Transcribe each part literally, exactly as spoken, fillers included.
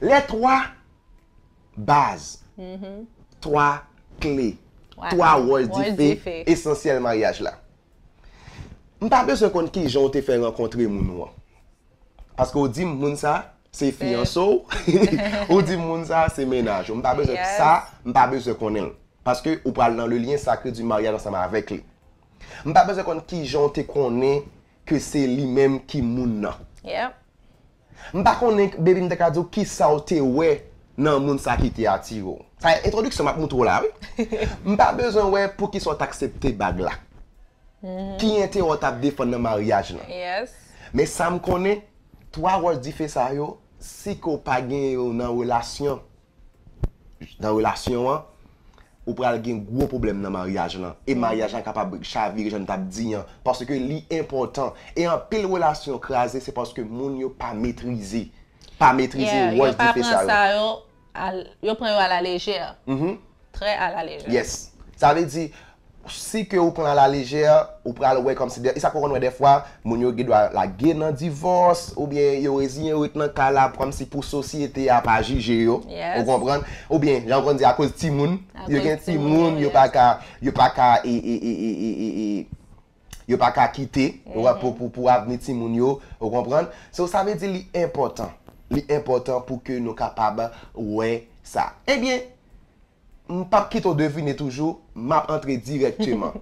Les trois bases, twa kle, twa wòch dife esansyèl maryaj la. M pa bezwen konn kijan w te fè rankontre moun ou an. Paske w di m moun sa se fiyanse w, ou di m moun sa se mennaj ou. M pa bezwen sa, m pa bezwen konnen l. Paske ou pral nan le lyen sakre di maryaj ansanm avèk li. M pa bezwen konn kijan w te konnen ke se li menm ki moun nan. M pa konnen, baby, m te ka di w kisa w te wè nan moun sa ki te atire w. Sa e entwodiksyon m ap moutre w la, wi. M pa bezwen wè poukisa w t aksepte bag la. Ki enterè w t ap defann nan maryaj lan. Men sa m konnen, twa wòch dife sa yo, si ke w pa gen yo nan relasyon, nan relasyon an, ou pral gen gwo pwoblèm nan maryaj lan. E maryaj lan kapab chavire jan n t ap di an. Paske li enpòtan. E anpil relasyon kraze, se paske moun yo pa metrize. Pa metrize wòch dife sa yo. Yo pran yo alalejè. Trè alalejè. Yes. Sa vle di, si ke ou pran alalejè, ou pral wè kòmsi de, e sa ke w konn wè dèfwa, moun yo gen dwa lage nan divòs, oubyen yo reziyen yo ret nan kay la, kòmsi pou sosyete a pa jije yo. Ou konprann? Oubyen, jan w konn di, akoz timoun, yo gen timoun, yo pa ka, yo pa ka, e, e, e, e, e, e, e, yo pa ka kite, ou wè, pou, pou, pou avni timoun yo, ou konprann? So, sa vle di li enpòtan. Li enpòtan pou ke nou kapab wè sa. Ebyen, m p ap kite w devine toujou, m ap antre dirèkteman.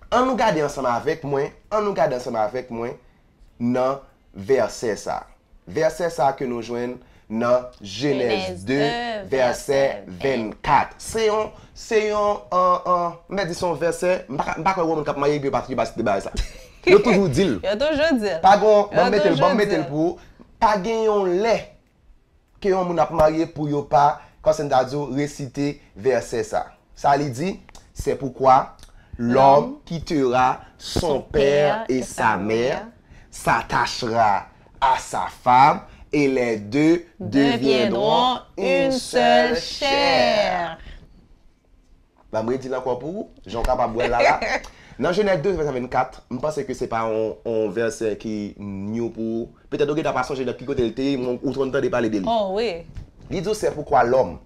An nou gade ansanm avèk mwen, an nou gade ansanm avèk mwen nan vèsè sa. Vèsè sa ke nou jwenn nan Jenèz de, vèsè vennkat. Se yon, se yon, an, an, m mèt di se yon vèsè, m pa ka, m pa kwè gen moun k ap marye epi yo pa, yo pa site bagay sa. Yo toujou di l. Yo toujou di l. Pa gen, ban m mete l, ban m mete l pou ou. Pa gen yon lè ke yon moun ap marye pou yo pa, kòmsi m ta di w, resite vèsè sa. Sa li di, c'est pourquoi l'homme quittera son père et sa mère, s'attachera à sa femme, et les deux deviendront une seule chair. Ban m redi l ankò pou ou, jan w kapab wè l la la. Nan Jenèz de, vèsè vennkat, m panse ke se pa yon, yon vèsè ki new pou ou. Petèt ou gentan pa sonje nan ki kote l te ye, men ou konn tande pale de li. Oh wi. Li di w, c'est pourquoi l'homme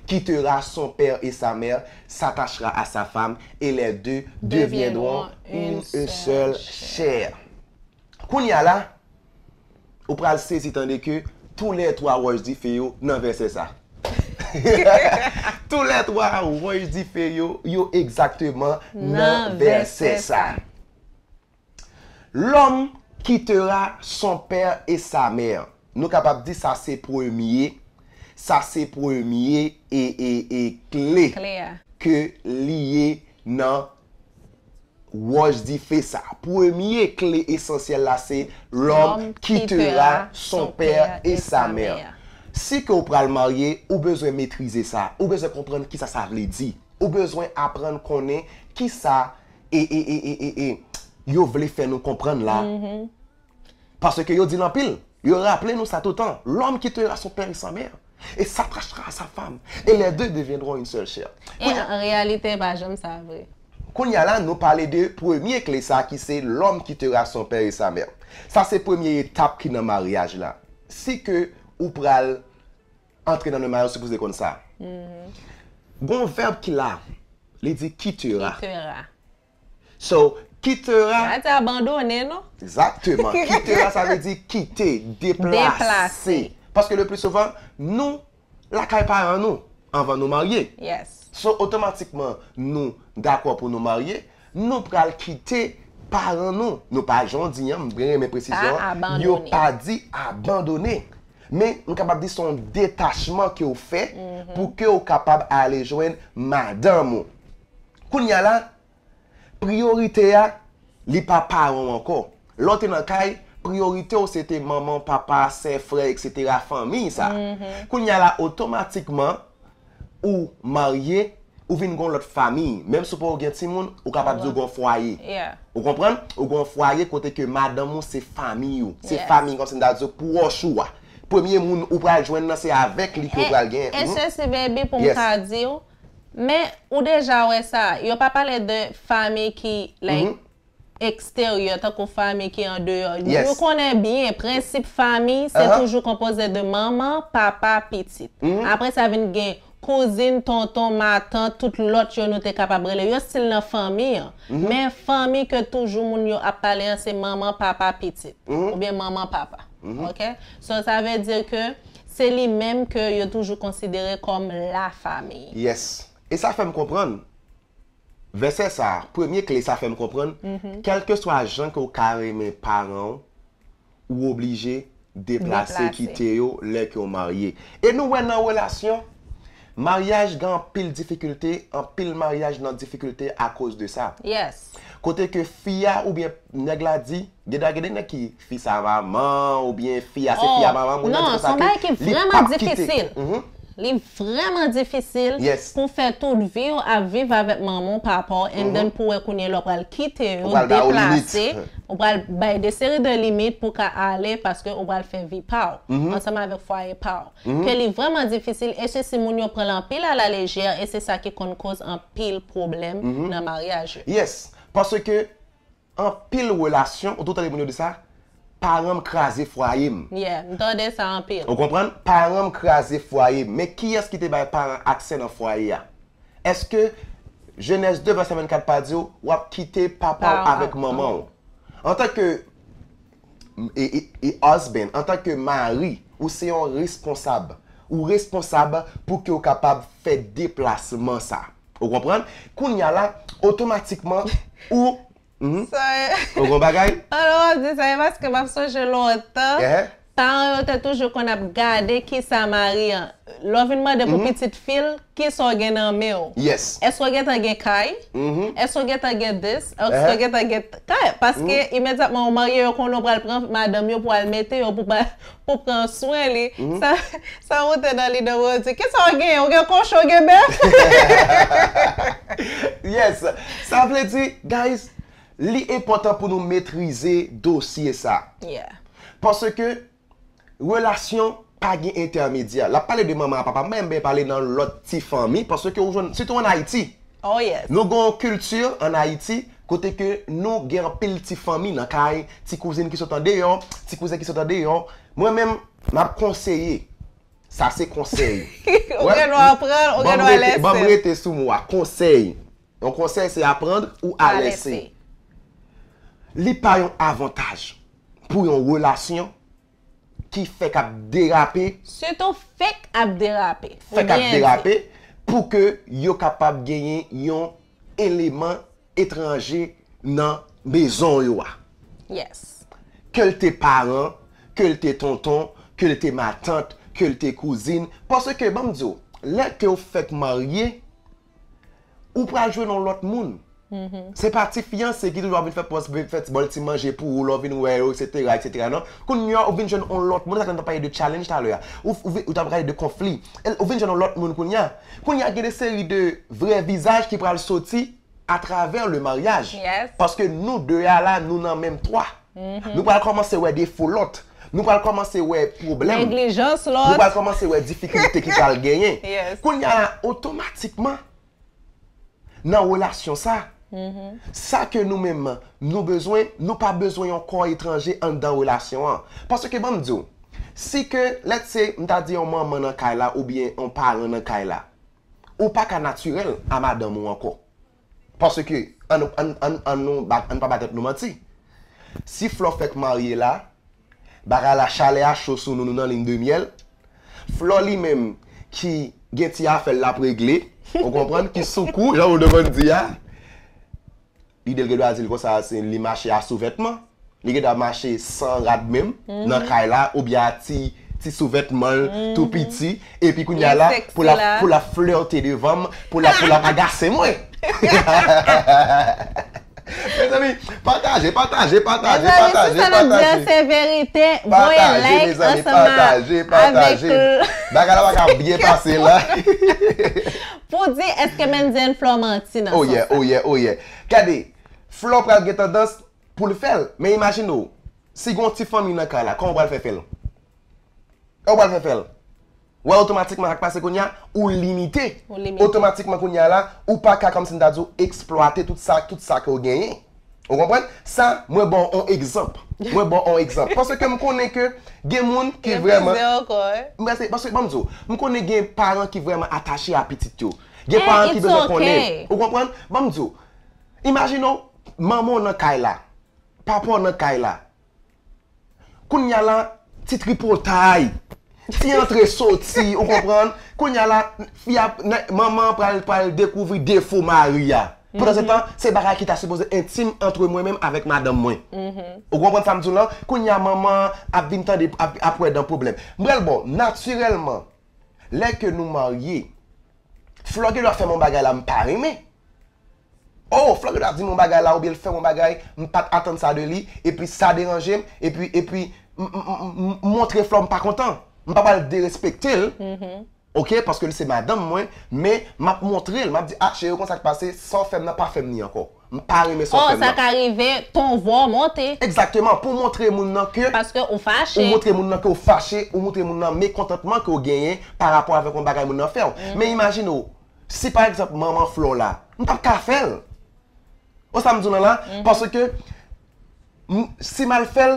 quittera son père et sa mère, s'attachera à sa femme, et les deux deviendront une seule chair. Kounye a la, ou pral sezi tande ke tou lè twa wòch dife yo nan vèsè sa. Tou lè twa wòch dife yo, yo egzakteman nan vèsè sa. L'homme quittera son père et sa mère. Nou kapab di sa se premye, sa se premye e, e, e kle ke li ye nan wòch dife sa. Premye kle esansyèl la se l'homme quittera son père et sa mère. Si ke w pral marye, ou bezwen metrize sa. Ou bezwen konprann kisa sa vle di. Ou bezwen aprann konnen kisa e, e, e, e, e, e, yo vle fè nou konprann la. Paske yo di l anpil. Yo raple nou sa toutan. L'homme quittera son père et sa mère et s'attachera à sa femme. Et les deux deviendront une seule chair. E an reyalite, e pa janm sa vre. Kounye a la, nou pale de premye kle sa ki se l'homme quittera son père et sa mère. Sa se premye etap ki nan maryaj la. Si ke ou pral antre nan maryaj, ou sipoze konn sa. Gon vèb ki la, li di quittera. Quittera. So, quittera. Sa te abandone, non? Egzakteman. Quittera, sa vle di kite, deplase. Paske le pli souvan, nou lakay paran nou anvan nou marye. Yes. So, otomatikman, nou dakò pou nou marye, nou pral kite paran nou. Nou pa jan w di an, m byen renmen presizyon an, yo pa di abandone. Men, m kapab di se yon detachman ke w fè pou ke w kapab ale jwenn madanm ou. Kounye a la, priyorite a, li pa paran w ankò. Lè w te nan kay, priyorite w se te manman w, papa, sè, frè, etsetera, fanmi sa. Kounye a la, otomatikman, ou marye, ou vin gon lòt fanmi. Menm si w poko gen timoun, ou kapab di w gon fwaye. Ou konprann? Ou gon fwaye kote ke madanm ou se fanmi w. Se fanmi, kòmsi m ta di w, pwòch ou a. Premye moun ou pral jwenn nan, se avèk li ke w pral gen. E sesi, baby, pou m ka di w, men ou deja wè sa, yo pa pale de fanmi ki, like, eksteryè, tankou fanmi ki andeyò. Yes. Nou konnen byen, prensip fanmi, se Aha. toujou konpoze de manman, papa, pitit. Mhm. Apre sa vin gen kouzin, tonton, matant, tout lòt yo nou te kapab rele yo still nan fanmi an. Mhm. Men fanmi ke toujou moun yo ap pale an, se manman, papa, pitit. Mhm. Oubyen manman, papa. Mhm. Ok? So, sa vle di ke se li menm ke yo toujou konsidere kòm la famille. Yes. E sa fè m konprann, vèsè sa a, premye kle sa fè m konprann, Mhm. kèlkeswa jan ke w ka renmen paran w, ou oblije deplase, Deplase. kite yo lè ke w marye. E nou wè nan relasyon, maryaj gen anpil difikilte, anpil maryaj nan difikilte akoz de sa. Yes. Kote ke fi a oubyen nèg la di, gen de, gen de nèg ki fi sa manman, oubyen fi a se Oh, fi a manman, moun nan di non, konsa se yon ke bagay ki li vrèman p ap kite. difisil. Mhm. Li vrèman difisil Yes. pou fè tout vi w ap viv avèk manman w, papa w, and Mhm. then pou wè kounye lè w pral kite yo, Ou pral ba yo limit. deplase, ou pral bay de seri de limit pou ka ale, paske ou pral fè vi pa w, Mhm. ansanm avèk fwaye pa w. Mhm. Ke li vrèman difisil, e se si moun yo pran l anpil a la lejè, e se sa ki konn koz anpil pwoblèm Mhm. nan maryaj yo. Yes, paske anpil relasyon, ou tou tande moun yo di sa, paran m kraze fwaye m. Yeah, m tande sa anpil. Ou konprann? Paran m kraze fwaye m. Men kiyès ki te bay paran aksè nan fwaye a? Èske Jenèz de vèsè vennkat pa di w, w ap kite papa w Pa w avèk manman w? Antanke e, e, e husband, antanke mari, ou se yon responsab. Ou responsab pou ke w kapab fè deplasman sa. Ou konprann? Kounye a la, otomatikman, ou Mhm. Sa e Ou gon bagay? Alò, w ap di sa, e paske m ap sonje lontan. Ehe. Paran yo te toujou konn ap gade kisa mari an. Lè w vin mande pou Mhm. pitit fi l, kisa w gen nan men w? Yes. Èske w gentan gen kay? Mhm. Èske w gentan gen this? Èske Ehe. w gentan gen t-, kay? Paske Mhm. imedyatman w marye, yo konnen w pral pran madanm yo pou al mete yo, pou ba-, pou pran swen li. Mhm. Sa, sa monte nan lide w, yo di, kisa w gen? Ou gen kochon, ou gen bèf? Yes. Sa vle di, guys, li enpòtan pou nou metrize dosye sa. Yeah. Paske relasyon pa gen entèmedyè. L ap pale de manman ak papa, men m pale nan lòt ti fanmi, paske ou jwenn, sitou ann Ayiti. Oh, yes. Nou gen yon kilti ann Ayiti, kote ke nou gen anpil ti fanmi nan kay, ti kouzin ki sot andeyò, ti kouzen ki sot andeyò. Mwen menm, m ap konseye. Sa se konsèy. Ou Wè, gen dwa pran l, ou ban gen m dwa rete, ban m lèse l. rete sou mo a, konsèy. Yon konsèy se aprann ou a A lèse. lèse. Li pa yon avantaj pou yon relasyon ki fèk ap derape. Sitou fèk ap derape. Ou Fèk ap byen di. derape pou ke yo kapab genyen yon eleman etranje nan mezon yo a. Yes. Ke l te paran, ke l te tonton, ke l te matant, ke l te kouzin. Paske, ban m di w, lè ke w fèk marye, ou pral jwenn yon lòt moun. Mhm. Se pa ti fiyanse ki toujou ap vin fè pòs, vin fè ti bòl ti manje pou ou, lè w vin wè yo, etsetera, etsetera, non. Kounye a, ou vin jwenn yon lòt moun, sa k nan pale de challenge talè a. Ou, ou, vin- ou t ap pale de konfli. E ou vin jwenn yon lòt moun kounye a. Kounye a, gen de seri de vrè vizaj ki pral soti atravè le maryaj. Yes. Paske nou de a la, nou nan menm twa. Mhm. Nou pral kòmanse wè defo lòt. Nou pral kòmanse wè pwoblèm. Neglijans lòt. Nou pral kòmanse wè difikilte ki pral genyen. Yes. Kounye a la, otomatikman, nan relasyon sa, Mhm. sa ke nou menm, nou bezwen, nou pa bezwen yon kò etranje anndan relasyon an. Paske, ban m di w, si ke, let's say, m ta di yon manman nan kay la, oubyen yon paran nan kay la, ou pa ka natirèl a madanm ou ankò. Paske, ann, ann, ann, ann nou bat, ann pa ba tèt nou manti. Si Flò fèk marye la, bagay la, chalè a cho sou nou, nou nan liy de myèl. Flò li menm ki gen ti afè l l ap regle, ou konprann, ki sou kou, jan Wodo konn di a. Lide l gen dwa di l konsa, se li mache a souvètman. Li gen dwa mache san rad menm, Mhm. nan kay la, oubyen a ti, ti souvètman l, Mhm. tou piti. Epi kounye a Li la, seksi pou l ap, la. pou l ap flète devan m, pou l ap, pou l ap agase mwen. Mezanmi, pataje, pataje, pataje, Mezanmi, pataje, si sa n ap di an pataje. se verite, voye Pataje, like mezanmi, ansanm pataje, avèk pataje. l- Bagay la pa ka byen pase la. Pou di, èske Mendy and Flò manti nan Oh sans yeah, sa? oh yeah, oh yeah. Gade, Flò pral gen tandans pou l fè l. Men imajine w, si gen yon ti fanmi nan kay la, kòman w pral fè fè l? Kòman w pral fè fè l? Wè, otomatikman, sa k pase kounye a, ou limite. Ou limite. Otomatikman, kounye a la, ou pa ka, kòmsi m ta di w, eksplwate tout sa, tout sa ke w genyen. Ou konprann? Sa, mwen ba w yon egzanp. Mwen ba w yon egzanp. Paske m konnen ke gen moun ki vrèman. Gen plizyè ankò, wi. Paske, paske, ban m di w, m konnen gen paran ki vrèman atache a pitit yo. Gen paran ki bezwen konnen. Ou konprann? Ban m di w, imajine w, manman w nan kay la, papa w nan kay la. Kounye a la, ti tripotay, ti antre soti, ou konprann? Kounye a la, fi a, manman an pral, pral dekouvri defo mari a. Pandan se tan, se bagay ki ta sipoze entim antre mwen menm avèk madanm mwen. Ou konprann sa m di w lan? Kounye a, manman an ap vin tande, ap, ap wè dan pwoblèm. M pral ba w, natirèlman, lè ke nou marye, Flò gen dwa fè m yon bagay la m pa renmen. Oh, Flò gen dwa di m yon bagay la oubyen l fè m yon bagay, m pa t atann sa de li, epi sa deranje m, epi, epi m, m, m, m, m montre Flò m pa kontan. M pa pral derespekte l, oke, paske l se madanm mwen, men m ap montre l, m ap di, ah, cheri, ou konn sa k pase, sa w fè m nan, pa fè m li ankò. M pa renmen sa w fè m nan. Oh, sa ka rive, ton vwa w monte. Egzakteman, pou w montre moun nan ke. Paske ou fache. Ou montre moun nan ke w fache, ou montre moun nan mekontantman ke w genyen pa rapò avèk yon bagay moun nan fè w. Men imajine w, si pa egzanp manman Flò la, m p ap ka fè l. Ou sa m di w lan la? Paske m, si m al fè l,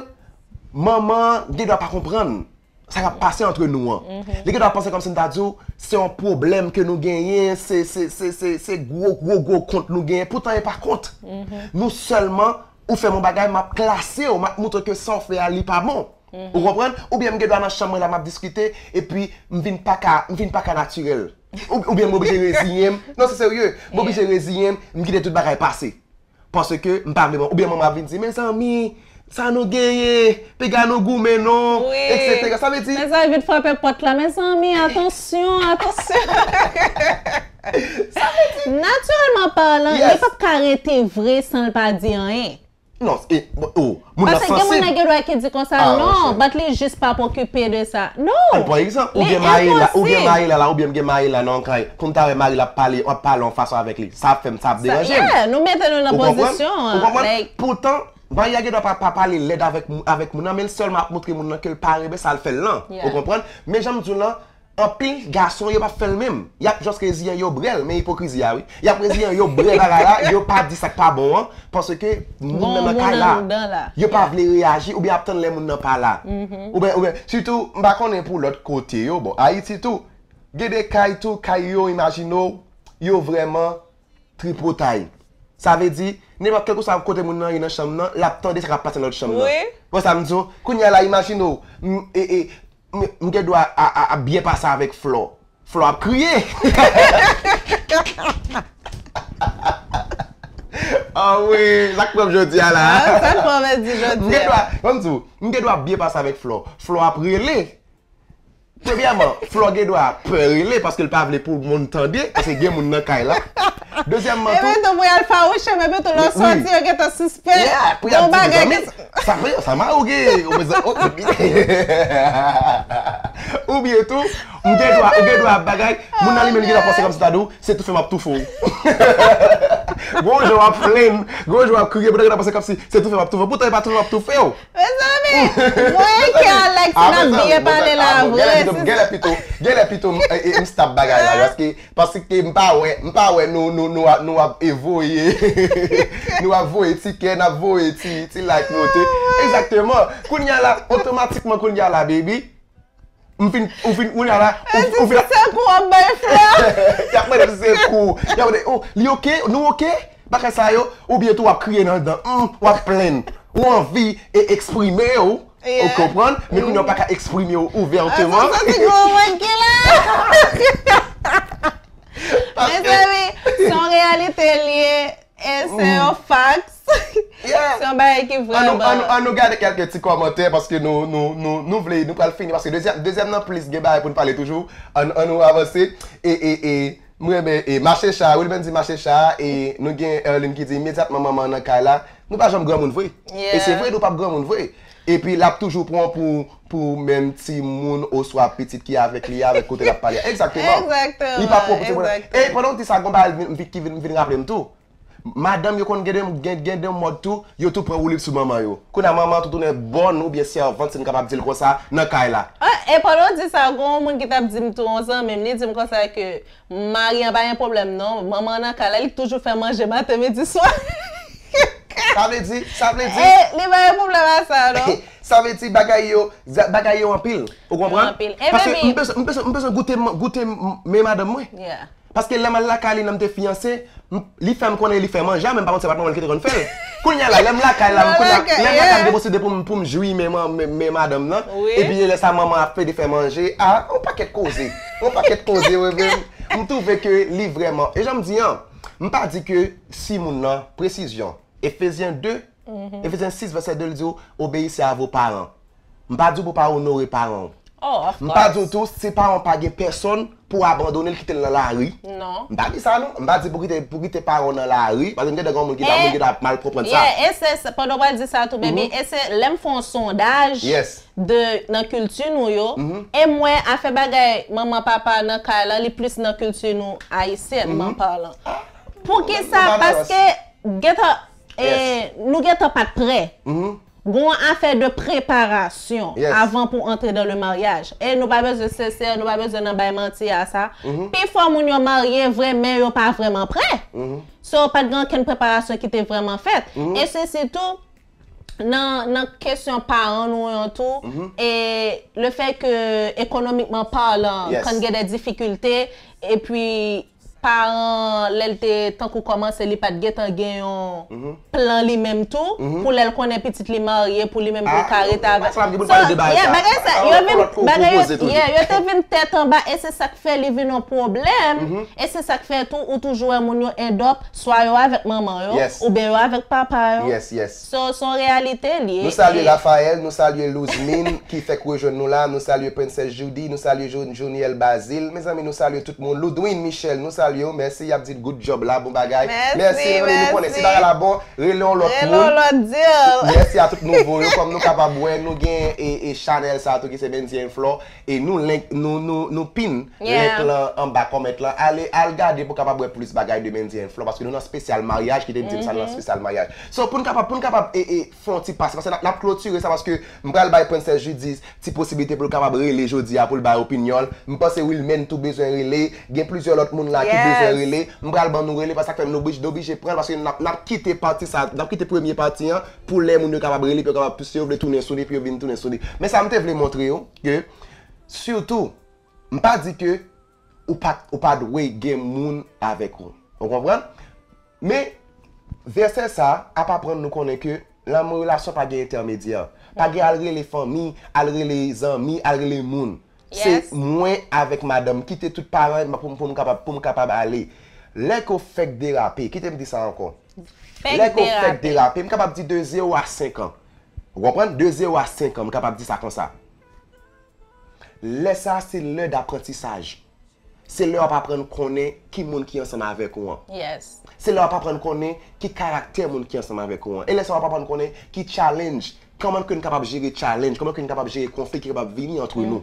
manman an gen dwa pa konprann sa k ap pase antre nou an. Li gen dwa panse kòmsi m ta di w, se yon pwoblèm ke nou genyen, se, se, se, se, se gwo, gwo, gwo kont nou genyen. Poutan, e pa kont. Nou sèlman, ou fè m yon bagay, m ap klase w, m ap montre ke sa w fè a, li pa bon. Ou konprann? Oubyen m gen dwa nan chanm mwen la, m ap diskite, epi m vin pa ka, m vin pa ka natirèl. Ou, oubyen m oblije reziyen m. Non, se serye. M oblije reziyen m, m kite tout bagay pase. Paske m pa vle, oubyen manman ap vin di, mezanmi, sa nou genyen, piga nou goumen non, etsetera. Sa vle di. Mezanmi vin frape pòt la, mezanmi, atansyon, atansyon. Natirèlman palan, li p ap ka rete vre san l pa di anyen. Non, e, bon, oh, moun nan sanse. Paske gen moun nan gen dwa ki di konsa, non, but li jis p ap okipe de sa. Non. An, pa egzanp, ou gen mari la, ou gen mari la, la, oubyen m gen mari la nan yon kay. Pou m ta wè mari la ap pale, ap pale yon fason avèk li. Sa ap fè m, sa ap deranje m. Yeah, nou mete nou nan pozisyon an. Ou konprann? Poutan, mari a gen dwa pa, pa pale lèd avèk, avèk moun nan, men l sèlman ap montre moun nan ke l pa renmen sa l fè l lan. Ou konprann? Men jan m di w lan, anpil gason, yo p ap fè l menm. Y ap jis reziyen yo brè l, men ipokrizi a, wi. Y ap reziyen yo brè bagay la, yo pa di sa k pa bon an, paske moun nan nan kay la. Yo pa vle reyaji, oubyen ap tann lè moun nan pa la. Oubyen, oubyen, sitou, m pa konnen pou lòt kote yo, bon, Ayiti tou, gen de kay tou, kay yo, imajine w, yo vrèman tripotay. Sa vle di, nenpòt kèlkeswa kote moun nan ye nan chanm nan, l ap tande sa k ap pase nan lòt chanm nan. Wi. Bon, sa m di w, kounye a la, imajine w, m, e, e, m, m gen dwa a, a, a byen pase avèk Flò. Flò ap kriye. Ah wi, sa k pran m jodi a la. Ah, sa k pran m di jodi a. M gen dwa, ban m di w, m gen dwa byen pase avèk Flò. Flò ap rele. Premyèman, Flò gen dwa pè rele paske l pa vle pou moun tande, paske gen moun nan kay la. Dezyèmman tou. Epi tou pou y al fawouche, men epi tou lè w sòti, yo gentan sispèk. Yeah, pou y ap di, mezanmi, sa fè, sa mari w gen, ou bezwen, oh, oubyen tou, m gen dwa, ou gen dwa ap bagay, moun nan li menm li gen dwa panse kòmsi ta di w, se toufe m ap toufe w. Gon jan w ap plenn, gon jan w ap kriye, moun nan gen dwa panse kòmsi se toufe m ap toufe w. Poutan, e pa toufe m ap toufe w. Mezanmi, mwen ke Alex n ap byen pale la vre. Genlè pito, genlè pito, genlè pito m, e, e, m stop bagay la, paske, paske m pa wè, m pa wè nou, nou, nou, ap- nou ap evoye, nou ap voye ti kè, n ap voye ti, ti like monte. Egzakteman. Kounye a la, otomatikman kounye a la, baby, m fin, ou fin, kounye a la, ou, ou fin. Se kou w ap bay Flò. Y ap mande m si se kou. Y ap mande, oh, li oke? Nou oke? Bagay sa yo, oubyen tou w ap kriye nan dan, hmm, w ap plenn. Ou anvi e eksprime w, ou konprann, men kounye a w pa ka eksprime w ouvèteman. Ah, sa, sa ti gwo wèd ki la. Mezanmi, se yon reyalite l ye, e se yon facts. Se yon bagay ki vrèman. An nou, an nou, an nou gade kèlke ti kòmantè, paske nou, nou, nou, nou vle, nou pral fini, paske dezyèm, dezyèm nan plis gen bagay pou n pale toujou. An, an nou avanse, e, e, e, M renmen, e, mache cha, Wilben di mache cha, e nou gen Erline ki di imedyatman manman an nan kay la, nou pa janm granmoun vre. E se vre, nou p ap granmoun vre. Epi l ap toujou pran pou, pou menm timoun oswa pitit ki avèk li, avèk kote l ap pale. Egzakteman. Li p ap pran pou timoun. E pandan w di sa, gon bagay vin, vin, ki vin, vin raple m tou. Madanm yo konn gen de, gen, gen de mòd tou, yo tou pran woulib sou manman yo. Kounye a manman an tou tounen bòn oubyen sèvant, si m kapab di l konsa, nan kay la. Ah, e pandan w di sa, gon yon moun ki t ap di m tou, yon zanmi m, li di m konsa ke mari an pa gen pwoblèm non, manman an nan kay la, li toujou fè manje maten, midi, swa. Sa vle di, sa vle di, E, li pa gen pwoblèm a sa, non? Sa vle di bagay yo, za- bagay yo anpil. Ou konprann? Anpil. E Paske baby- m bezwen, m bezwen, m bezwen goute, m- goute m- men madanm mwen. Yeah. Paske lè m al lakay li, lè m te fiyanse, m- li fè m konnen li fè manje, men m pa konn se patnè mwen ki te konn fè l. Kounye a la, lè m lakay la, Nan kounye a- lakay, lè m yeah. lakay m te posede pou m, pou m jwi men, man- men, men madanm nan. Wi. Epi lè sa manman ap pede fè manje, a, yon pakèt koze. Yon pakèt koze, wi, men m twouve ke li vrèman. E jan m di an, m pa di ke si moun nan, presizyon, Efezyen de, Efezyen sis, vèsè de, li di w, obéissez à vos parents. M pa di w pou pa onore paran w. Oh, of M pa di w course. tou, si paran w pa gen pèsonn pou abandone l, kite l nan lari. Non. M pa di sa non. M pa di pou kite, pou kite paran w nan lari. Paske m gen de granmoun ki ta, E- moun ki ta mal konprann sa. Yeah, e se, se- pandan w pral di sa tou, baby, e se lè m fè yon sondaj Yes. de nan kilti nou yo, e m wè afè bagay manman papa nan kay la, li plis nan kilti nou ayisyèn, man palan. Pou ki nou sa? pa nan Paske, gentan, e, Yes. nou gentan pa t prè. Mhm. Gon afè de preparasyon Yes. avan pou antre dan le maryaj. E nou pa bezwen sensè, nou pa bezwen nan bay manti a sa. Pifò moun yo marye vre, men yo pa vrèman prè. So, pa t gen okenn preparasyon ki te vrèman fèt. E se sitou nan, nan kesyon paran nou yo tou, e le fè ke ekonomikman palan, Yes. kan gen de difikilte, epi paran, lè l te tankou kòmanse, li pa t gentan gen yon plan li menm tou, pou lè l konnen pitit li marye, pou li menm pou l ka rete avèk. Sa ap gen pou l pale de bagay Yeah, sa. bagay sa, Ah, yo on vin, lòt kou pou bagay yo, poze tou. Yeah, yo te vin tèt anba, e se sa k fè li vin yon pwoblèm, e se sa k fè tou, ou toujou wè moun yo end up, swa yo avèk manman yo, Yes. oubyen yo avèk papa yo. Yes, yes. So, se yon reyalite li ye. Nou salye E- Raphaël, nou salye Luzmine ki fèk rejwenn nou la, nou salye Princess Judy, nou salye Jo- Joniel Bazil. Mezanmi, nou salye tout moun. Ludwine Michel, nou salye w. Mèsi, y ap di good job la, bon bagay. Mèsi, Mèsi, mezanmi, nou konnen si mèsi. bagay la bon, rele yon lòt Rele moun. Yon lòt deal. Mèsi a tout nouvo yo. Kòm nou kapab wè, nou gen e, e chanèl sa tou ki se Mendy and Flo. E nou link, nou, nou, nou pin Yeah. link lan anba comment lan. Ale, al gade pou kapab wè plis bagay de Mendy and Flo. Paske nou nan spesyal maryaj, ki te m di m sa, nou nan spesyal maryaj. So, pou n kapab, pou n kapab e, e, fè yon ti pase, paske n ap, n ap klotire sa, paske m pral bay Princess Judy ti posibilite pou l kapab rele jodi a, pou l bay opinyon l. M panse Wilmène tou bezwen rele. Gen plizyè lòt moun la ki Yes. bezwen rele. M pral ban nou rele, paske sa k fè m oblije, oblije pran l, paske n ap, n ap kite pati sa, n ap kite premye pati an, pou lè moun yo kapab rele, pou yo kapab, si yo vle tounen sou li, pou yo vin tounen sou li. Men sa m te vle montre yo, ke, sitou, m pa di ke ou pa, ou pa dwe gen moun avèk ou. Ou konprann? Men, vèsè sa ap aprann nou konnen ke nan relasyon pa gen entèmedyè. Pa gen al rele fanmi, al rele zanmi, al rele moun. Se Yes. Mwen avèk madanm, kite tout paran pou, pou m kapab, pou m kapab ale. Lè ke w fèk derape, kite m di sa ankò. Fèk Lè ke w fèk Derape. derape, m kapab di de zewo a senk an. Ou konprann? De zewo a senk an, m kapab di sa konsa. Lè sa, se lè daprantisaj. Se lè w ap aprann konnen ki moun ki ansanm avèk ou an. Yes. Se lè w ap aprann konnen ki karaktè moun ki ansanm avèk ou an. E lè sa w ap aprann konnen ki challenge, kòman ke n kapab jere challenge, kòman ke n kapab jere konfli ki kapab vini antre nou.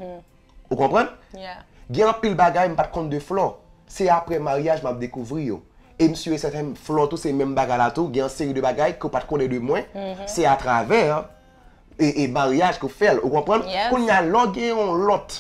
Ou konprann? Yeah. Gen anpil bagay m pa t konn de Flo. Se apre maryaj m ap dekouvri yo. E m si e sèten Flo tou se menm bagay la tou, gen yon seri de bagay ke w pa t konnen de mwen, se atravè e, e maryaj ke w fè l, ou konprann? Yes. Kounye a, lè w gen yon lòt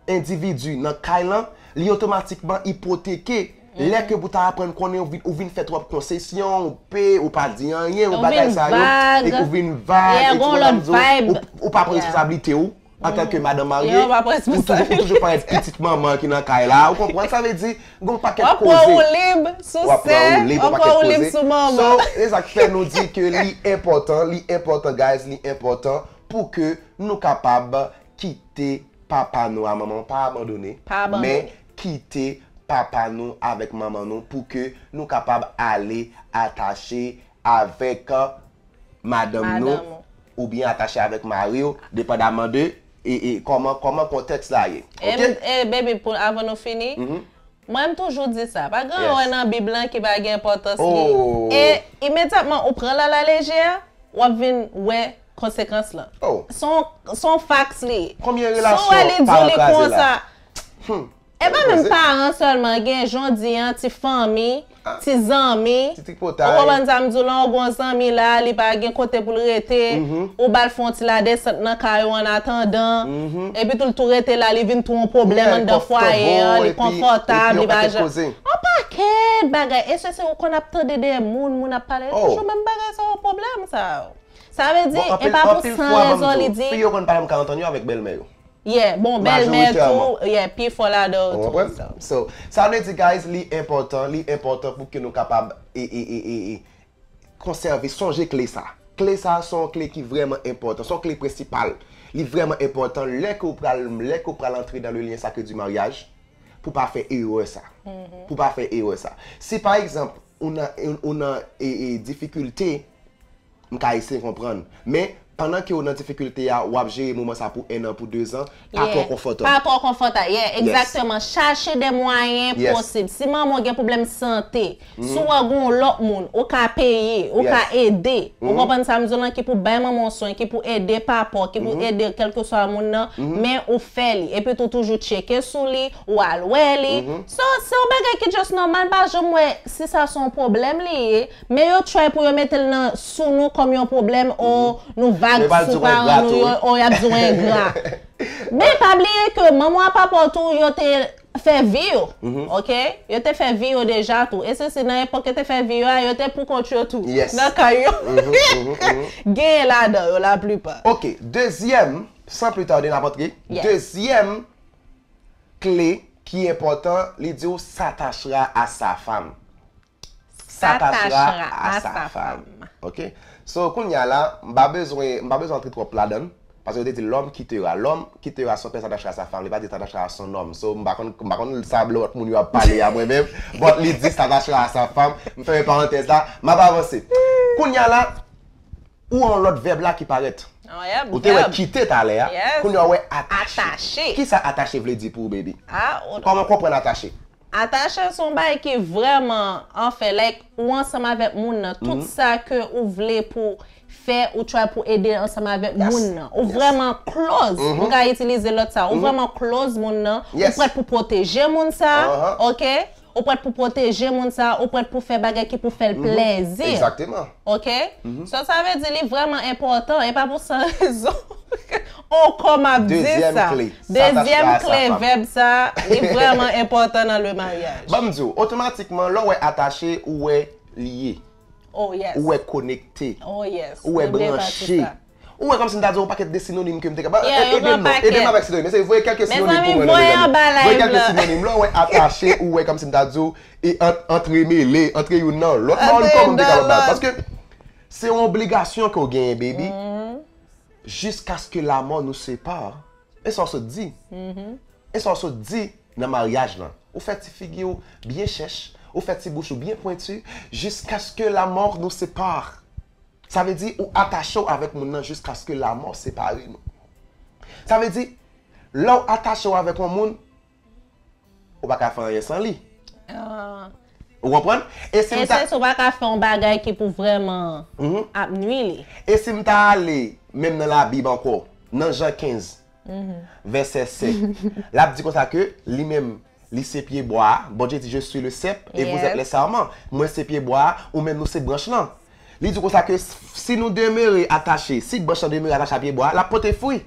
endividi nan kay lan, li otomatikman ipoteke. Lè ke pou ta aprann konnen ou vin, ou vin fè twòp konsesyon, ou pe, ou pa di anyen, ou Ou bagay vin sa yo, vag. E ou vin vag, Yeah, e gon ou lòt konprann, vibe. Ou, ou pa pran Yeah. responsablite ou antanke madanm marye, Yo pa pran ou toujou, ou toujou parèt pitit manman ki nan kay la, ou konprann? Sa vle di, gon pakèt W ap koze. Pran ou lib sou W ap pran sè, ou lib, w ap gon pran ou pakèt lib koze. Sou manman. So, e sa k fè nou di ke li enpòtan, li enpòtan, guys, li enpòtan pou ke nou kapab kite papa nou a, manman, pa abandone, Pa abandone. Men kite papa nou avèk manman nou pou ke nou kapab ale atache avèk madanm nou Madanm ou. oubyen atache avèk mari w, depandaman de e, e, kòman, kòman kontèks la ye. E, Ok? e baby, pou, avan nou fini, mwen m toujou di sa. Pa gen Yes. Anyen nan Bib lan ki pa gen enpòtans Oh. li. E imedyatman ou pran l alalejè, w ap vin wè konsekans lan. Oh. Se yon, se yon facts li. Konbyen Si w relasyon wè li di paran li kraze konsa, la? e pa menm paran sèlman, gen jan w di an, ti fanmi, ti zanmi. Ti tripotay. Ou konprann sa m di w lan, ou gon zanmi la, li pa gen kote pou l rete, ou ba l fè yon ti ladesant nan kay ou an atandan, epi tou l tou rete la, li vin tou yon pwoblèm Yeah, anndan fwaye an, li epi, konfòtab, epi li yon pa pakèt jan. Koze. Yon pakèt. pakèt bagay. E se si ou konn ap tande de moun, moun ap pale, toujou menm bagay sa yo, pwoblèm sa yo. Sa vle di, e pa pou san rezon li di. Fi yo konn pale m ka antann yo avèk bèlmè yo. Yeah, bon, bèlmè tou, yeah, pi fò ladan yo tou. So, sa vle di, guys, li enpòtan, li enpòtan pou ke nou kapab e, e, e, e, e, konsève, sonje kle sa. Kle sa se yon kle ki vrèman enpòtan, se yon kle prensipal. Li vrèman enpòtan lè ke w pral, lè ke w pral antre dans le lien sacré du mariage, pou pa fè erè sa. Pou pa fè erè sa. Si pa egzanp, ou nan, ou nan e, e, difikilte, m ka eseye konprann. Men, pandan ke w nan difikilte a, w ap jere moman sa pou en an, pou de zan, pa twò konfòtab. Pa twò konfòtab, yeah, egzakteman. Chache de mwayen posib. Si manman w gen pwoblèm sante, si w wè gen yon lòt moun, ou ka peye, ou ka ede. Ou konprann sa m di w lan, ki pou bay manman w swen, ki pou ede papa w, ki pou ede kèlkeswa moun nan, men ou fè li. Epi tou toujou tcheke sou li, ou al wè li. So, se yon bagay ki just nòmal, m pa janm wè si sa se yon pwoblèm li ye, men yo try pou yo mete l nan, sou nou kòm yon pwoblèm, o nou vag sou paran nou yo, o y ap di w engra. Men pa bliye ke manman w ak papa w tou, yo te fè vi yo, oke? Yo te fè vi yo deja tou. E se si nan epòk yo te fè vi yo a, yo te pou kont yo tou, nan kay yo. Genyen ladan yo, laplipa. Oke, dezyèm, sans plus tarder, n ap antre. Dezyèm kle ki enpòtan, li di w s'attachera à sa femme. S'attachera à sa femme. Ok? So, kounye a la, m pa bezwen, m pa bezwen antre twòp ladan l, paske yo te di l'homme quittera. L'homme quittera son père, s'attachera à sa femme. Li pa di s'attachera à son homme. So, m pa konn, m pa konn sa lòt moun yo ap pale a mwen menm. But li di s'attachera à sa femme. M fèmen parantèz la, m ap avanse. Kounye a la, ou an lòt vèb la ki parèt. Ou te wè kite talè a. Kounye a w wè atache. Kisa atache vle di pou ou, baby? Kòman w konprann atache? Atache se yon bagay ki vrèman, anfen, like, ou ansanm avèk moun nan, tout sa ke ou vle pou fè, ou try pou ede ansanm avèk moun nan. Ou vrèman close, m ka itilize lòt sa, ou vrèman close moun nan, ou prèt pou pwoteje moun sa, ok? Ou prèt pou pwoteje moun sa, ou prèt pou fè bagay ki pou fè l plèzi. Egzakteman. Ok? So, sa vle di li vrèman enpòtan, e pa pou san rezon. Ankò m ap di sa. Dezyèm kle, vèb sa, li vrèman enpòtan nan le maryaj. Ban m di w, otomatikman, lè w wè atache, ou wè lye. Ou wè konekte. Ou wè branche. Ou wè kòmsi m ta di w yon pakèt de sinonim ke m te ka. Ede m non, ede m avèk sinonim. Mesye, voye kèlke sinonim pou mwen non, mezanmi. Voye kèlke sinonim. Lè w wè atache, ou wè kòmsi m ta di w, e ant-, antremele, antre youn nan lòt. Mwen kòman m te kapab ba l? Paske se yon obligasyon ke w genyen, baby. Jusqu'à ce que la mort nous sépare. E sa w sot di. E sa w sot di nan maryaj lan. Ou fè ti figi w byen chèch, ou fè ti bouch ou byen pwenti, jusqu'à ce que la mort nous sépare. Sa vle di ou atache w avèk moun nan jusqu'à ce que la mort sépare nou. Sa vle di, lè w atache w avèk yon moun, ou pa ka fè anyen san li. Ou konprann? E si m ta... E se si w pa ka fè yon bagay ki pou vrèman ap nwi li. E si m ta ale menm nan Labib ankò, nan Jan kenz, vèsè sèt, l ap di konsa ke li menm, li se pyebwa a, Bondye di, je suis le cep et vous êtes les sarments. Mwen se pyebwa a, ou menm nou se branch lan. Li di konsa ke si nou demere atache, si branch lan demere atache a pyebwa a, l ap pote fwi.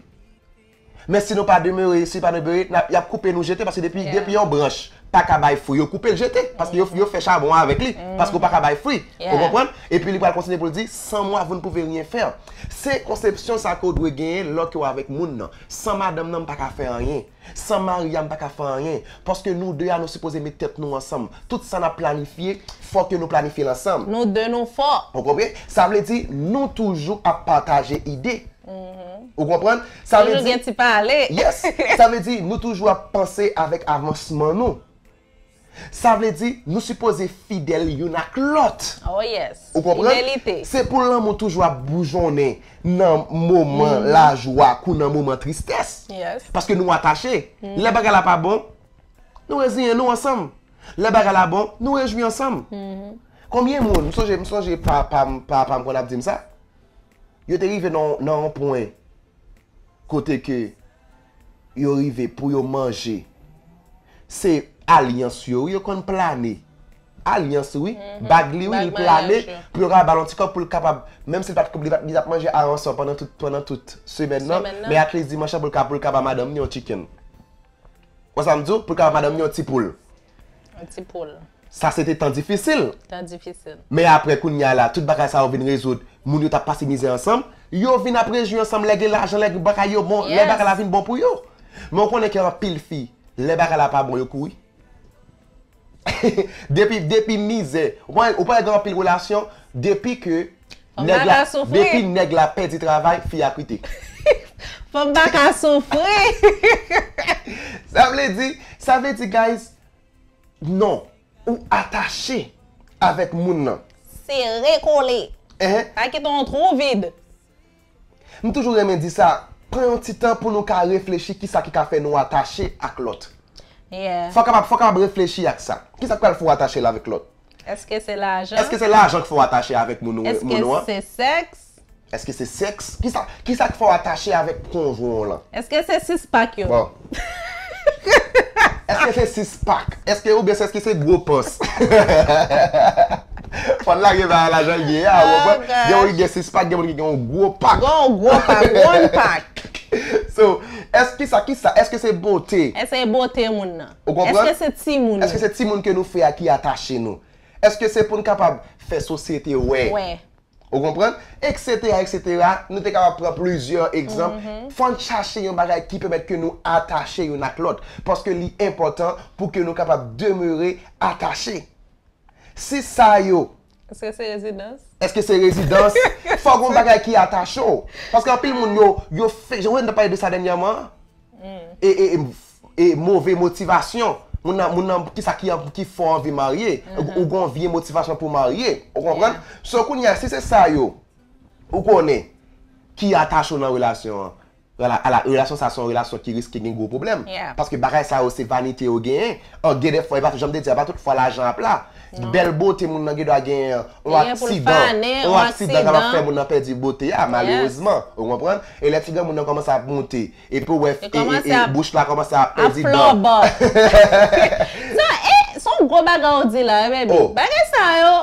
Men si nou pa demere, si pa demere, n ap, y ap koupe nou jete, paske depi, depi yon branch pa ka bay fwi, yo koupe l jete, paske yo, yo fè chabon avèk li, paske w pa ka bay fwi. Ou konprann? Epi li pral kontinye pou l di, sans moi, vous ne pouvez rien faire. Se konsepsyon sa ke w dwe genyen lè ke w avèk moun nan. San madanm nan, m pa ka fè anyen. San mari a, m pa ka fè anyen. Paske nou de a, nou sipoze met tèt nou ansanm. Tout sa n ap planifye, fòk ke nou planifye l ansanm. Nou de, nou fò. Ou konprann? Sa vle di, nou toujou ap pataje ide. Ou konprann? Sa vle di, toujou gen ti pale. Yes. Sa vle di, nou toujou ap panse avèk avansman nou. Sa vle di, nou sipoze fidèl youn ak lòt. Oh yes. Ou konprann? Fidelite. Se pou lanmou toujou ap boujonnen nan moman lajwa kou nan moman tristès. Yes. Paske nou atache. Lè bagay la pa bon, nou reziyen nou ansanm. Lè bagay la bon, nou rejwi ansanm. Konbyen moun, m sonje, m sonje pa, pa, pa, pa m konn ap di m sa. Yo te rive nan, nan yon pwen kote ke yo rive pou yo manje. Se alyans yo, wi, yo konn plane. Alyans, wi. Bag li, wi, li plane pou yo kapab ba l yon ti kòb pou l kapab, menm si l pa t, li pa t, li t ap manje aransò pandan tout, pandan tout semèn nan, men at least dimanch lan pou l ka, pou l ka ba madanm li yon chicken. Wè sa m di w? Pou l ka ba madanm li yon ti poul. Yon ti poul. Sa se te tan difisil. Tan difisil. Men apre kounye a la, tout bagay sa yo vin rezoud. Moun yo t ap pase mizè ansanm. Yo vin ap rejwi ansanm lè gen lajan, lè bagay yo bon, lè bagay la vin bon pou yo. Men w konnen ke anpil fi, lè bagay la pa bon, yo kouri. depi, depi mizè. Ou pa, ou pa gen anpil relasyon, depi ke Fanm pa ka soufri. Depi nèg la pèdi travay, fi a kite. Fanm pa ka soufri. Sa vle di, sa vle di, guys, non. Ou atache avèk moun nan. Sere kole. Ehe. Pa kite yon twou vid. M toujou renmen di sa, pran yon ti tan pou nou ka reflechi kisa ki ka fè nou atache ak lòt. Yeah. Fò w kapab, fò w kapab reflechi ak sa. Kisa k pral fè w atache l avèk lòt? Èske se lajan? Èske se lajan k fè w atache avèk moun ou Èske moun ou an? Se sèks? Èske se sèks? Kisa, kisa k fè w atache avèk konjwen w lan? Èske se sis pak yo? Bon. Èske se sis pak? Èske oubyen èske se gwo pans? Fò n lage bagay la jan l ye a, ou konprann? Gen moun ki gen sis pak, gen moun ki gen yon gwo pak. Gen yon gwo pak, one pak. So, èske kisa, kisa, èske se bote? Èske se bote moun nan? Ou konprann? Èske se timoun? Èske se timoun ke nou fè a ki atache nou? Èske se pou n kapab fè sosyete wè? Wè. Ou konprann? Eksetera, eksetera. Nou te kapab pran plizyè egzanp. Fò n chache yon bagay ki pèmèt ke nou atache youn ak lòt. Paske li enpòtan pou ke nou kapab demere atache. Si sa yo Èske se rezidans? Èske se rezidans? Fò gen yon bagay ki atache w. Paske anpil moun yo, yo fè, jan w te pale de sa dènyèman, e, e, e, e move motivasyon. Moun nan, moun nan, kisa ki, ki fè w anvi marye? Ou, ou gen yon vye motivasyon pou w marye. Ou konprann? So, kounye a, si se sa yo, ou konnen, ki atache w nan relasyon an. Ala, ala, relasyon sa se yon relasyon ki riske gen gwo pwoblèm. Yeah. Paske bagay sa yo se vanite yo genyen. An gen de fwa, e pa, jan m te di a, pa tout fwa lajan ap la. Bèl bote moun nan gen dwa genyen, yon Genyen pou l aksidan. Fane, Yon yon aksidan kapab aksidan. Fè moun nan pèdi bote a, malerezman. Ou konprann? E lè ti granmoun nan kòmanse ap monte, epi w wè, Li kòmanse ap bouch la kòmanse ap Ap pèdi dan. flòbò. Sa, e, se yon gwo bagay ou di la, baby. Oh. Bagay sa yo,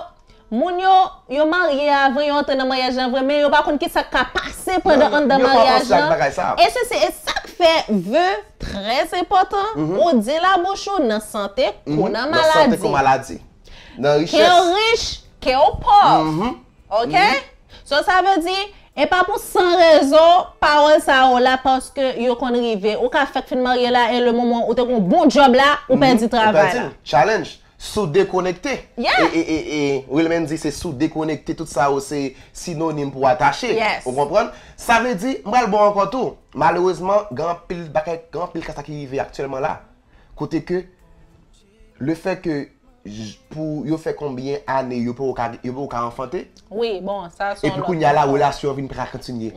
moun yo, yo marye avan, yo antre nan maryaj la vre, men yo pa konn kisa k ka pase pandan Non, anndan yo pa maryaj panse ak la. Bagay sa. E se, se, e sa k fè ve trè enpòtan, ou di la bouch ou nan sante kou nan Nan sante kou maladi. Maladi. Nan Ke w richès. rich, ke w pòv. Ok? So sa vle di, e pa pou san rezon, pawòl sa yo la, paske yo konn rive. Ou ka fèk fin marye la, e le moman ou te gon bon djòb la, ou pèdi travay la. Challenge. Si w dekonekte. Yeah. E, e, e, e, Wilman di se si w dekonekte, tout sa yo se sinonim pou atache. Yes. Ou konprann? Sa vle di, m pral bon ankò tou. Malerezman, gen anpil bagay, gen anpil ka sa ki rive aktyèlman la. Kote ke, le fè ke, j- pou yo fè konbyen ane, yo poko ka, yo poko ka anfante. Wi, bon, sa se Epi kounye a la, relasyon an vin pa ka kontinye.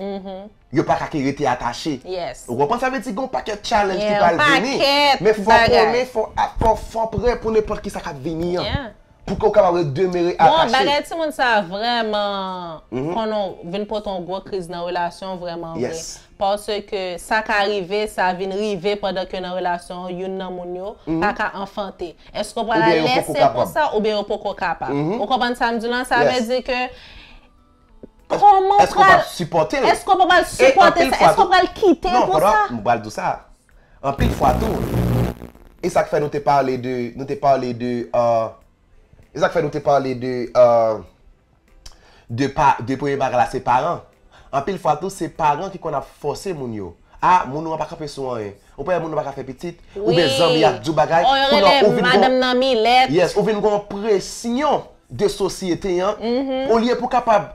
Yo pa ka ke rete atache. Yes. Ou konprann sa vle di, gen yon pakèt challenge ki Yeah, pral yon vini. Pakèt Men fò bagay. konnen, fò, fò, fò prè pou nenpòt ki sa k ap vini an. Yeah. Pou ke w kapab demere Bon, atache. Bagay timoun sa vrèman fè nou vin pote yon gwo kriz nan relasyon vrèman vre. Yes. Paske sa ka rive, sa vin rive pandan ke nan relasyon youn nan moun yo pa ka anfante. Èske w pral Oubyen yo lèse poko kapab. Konsa oubyen yo poko kapab? Ou konprann sa m di lan? Sa Yes. Vle di ke kòman w Èske w pral pral sipòte l? Èske w pral E sipòte anpil sa? fwa Èske w tou- pral kite Non, pou pandan sa? M pral di sa. Anpil fwa tou. E sa k fè nou te pale de, nou te pale de, euh, e sa k fè nou te pale de, euh, de pa, de premye bagay la, se paran. Anpil fwa tou, se paran ki konn ap fòse moun yo. A, moun ou an pa kanpe sou anyen. Ou pa wè moun ou pa ka fè pitit, oubyen Wi. Zanmi ap di w bagay, Oh, yo kounye a rele ou vin madanm gon, nan milèt. Yes, ou vin gon presyon de sosyete an, olye pou kapab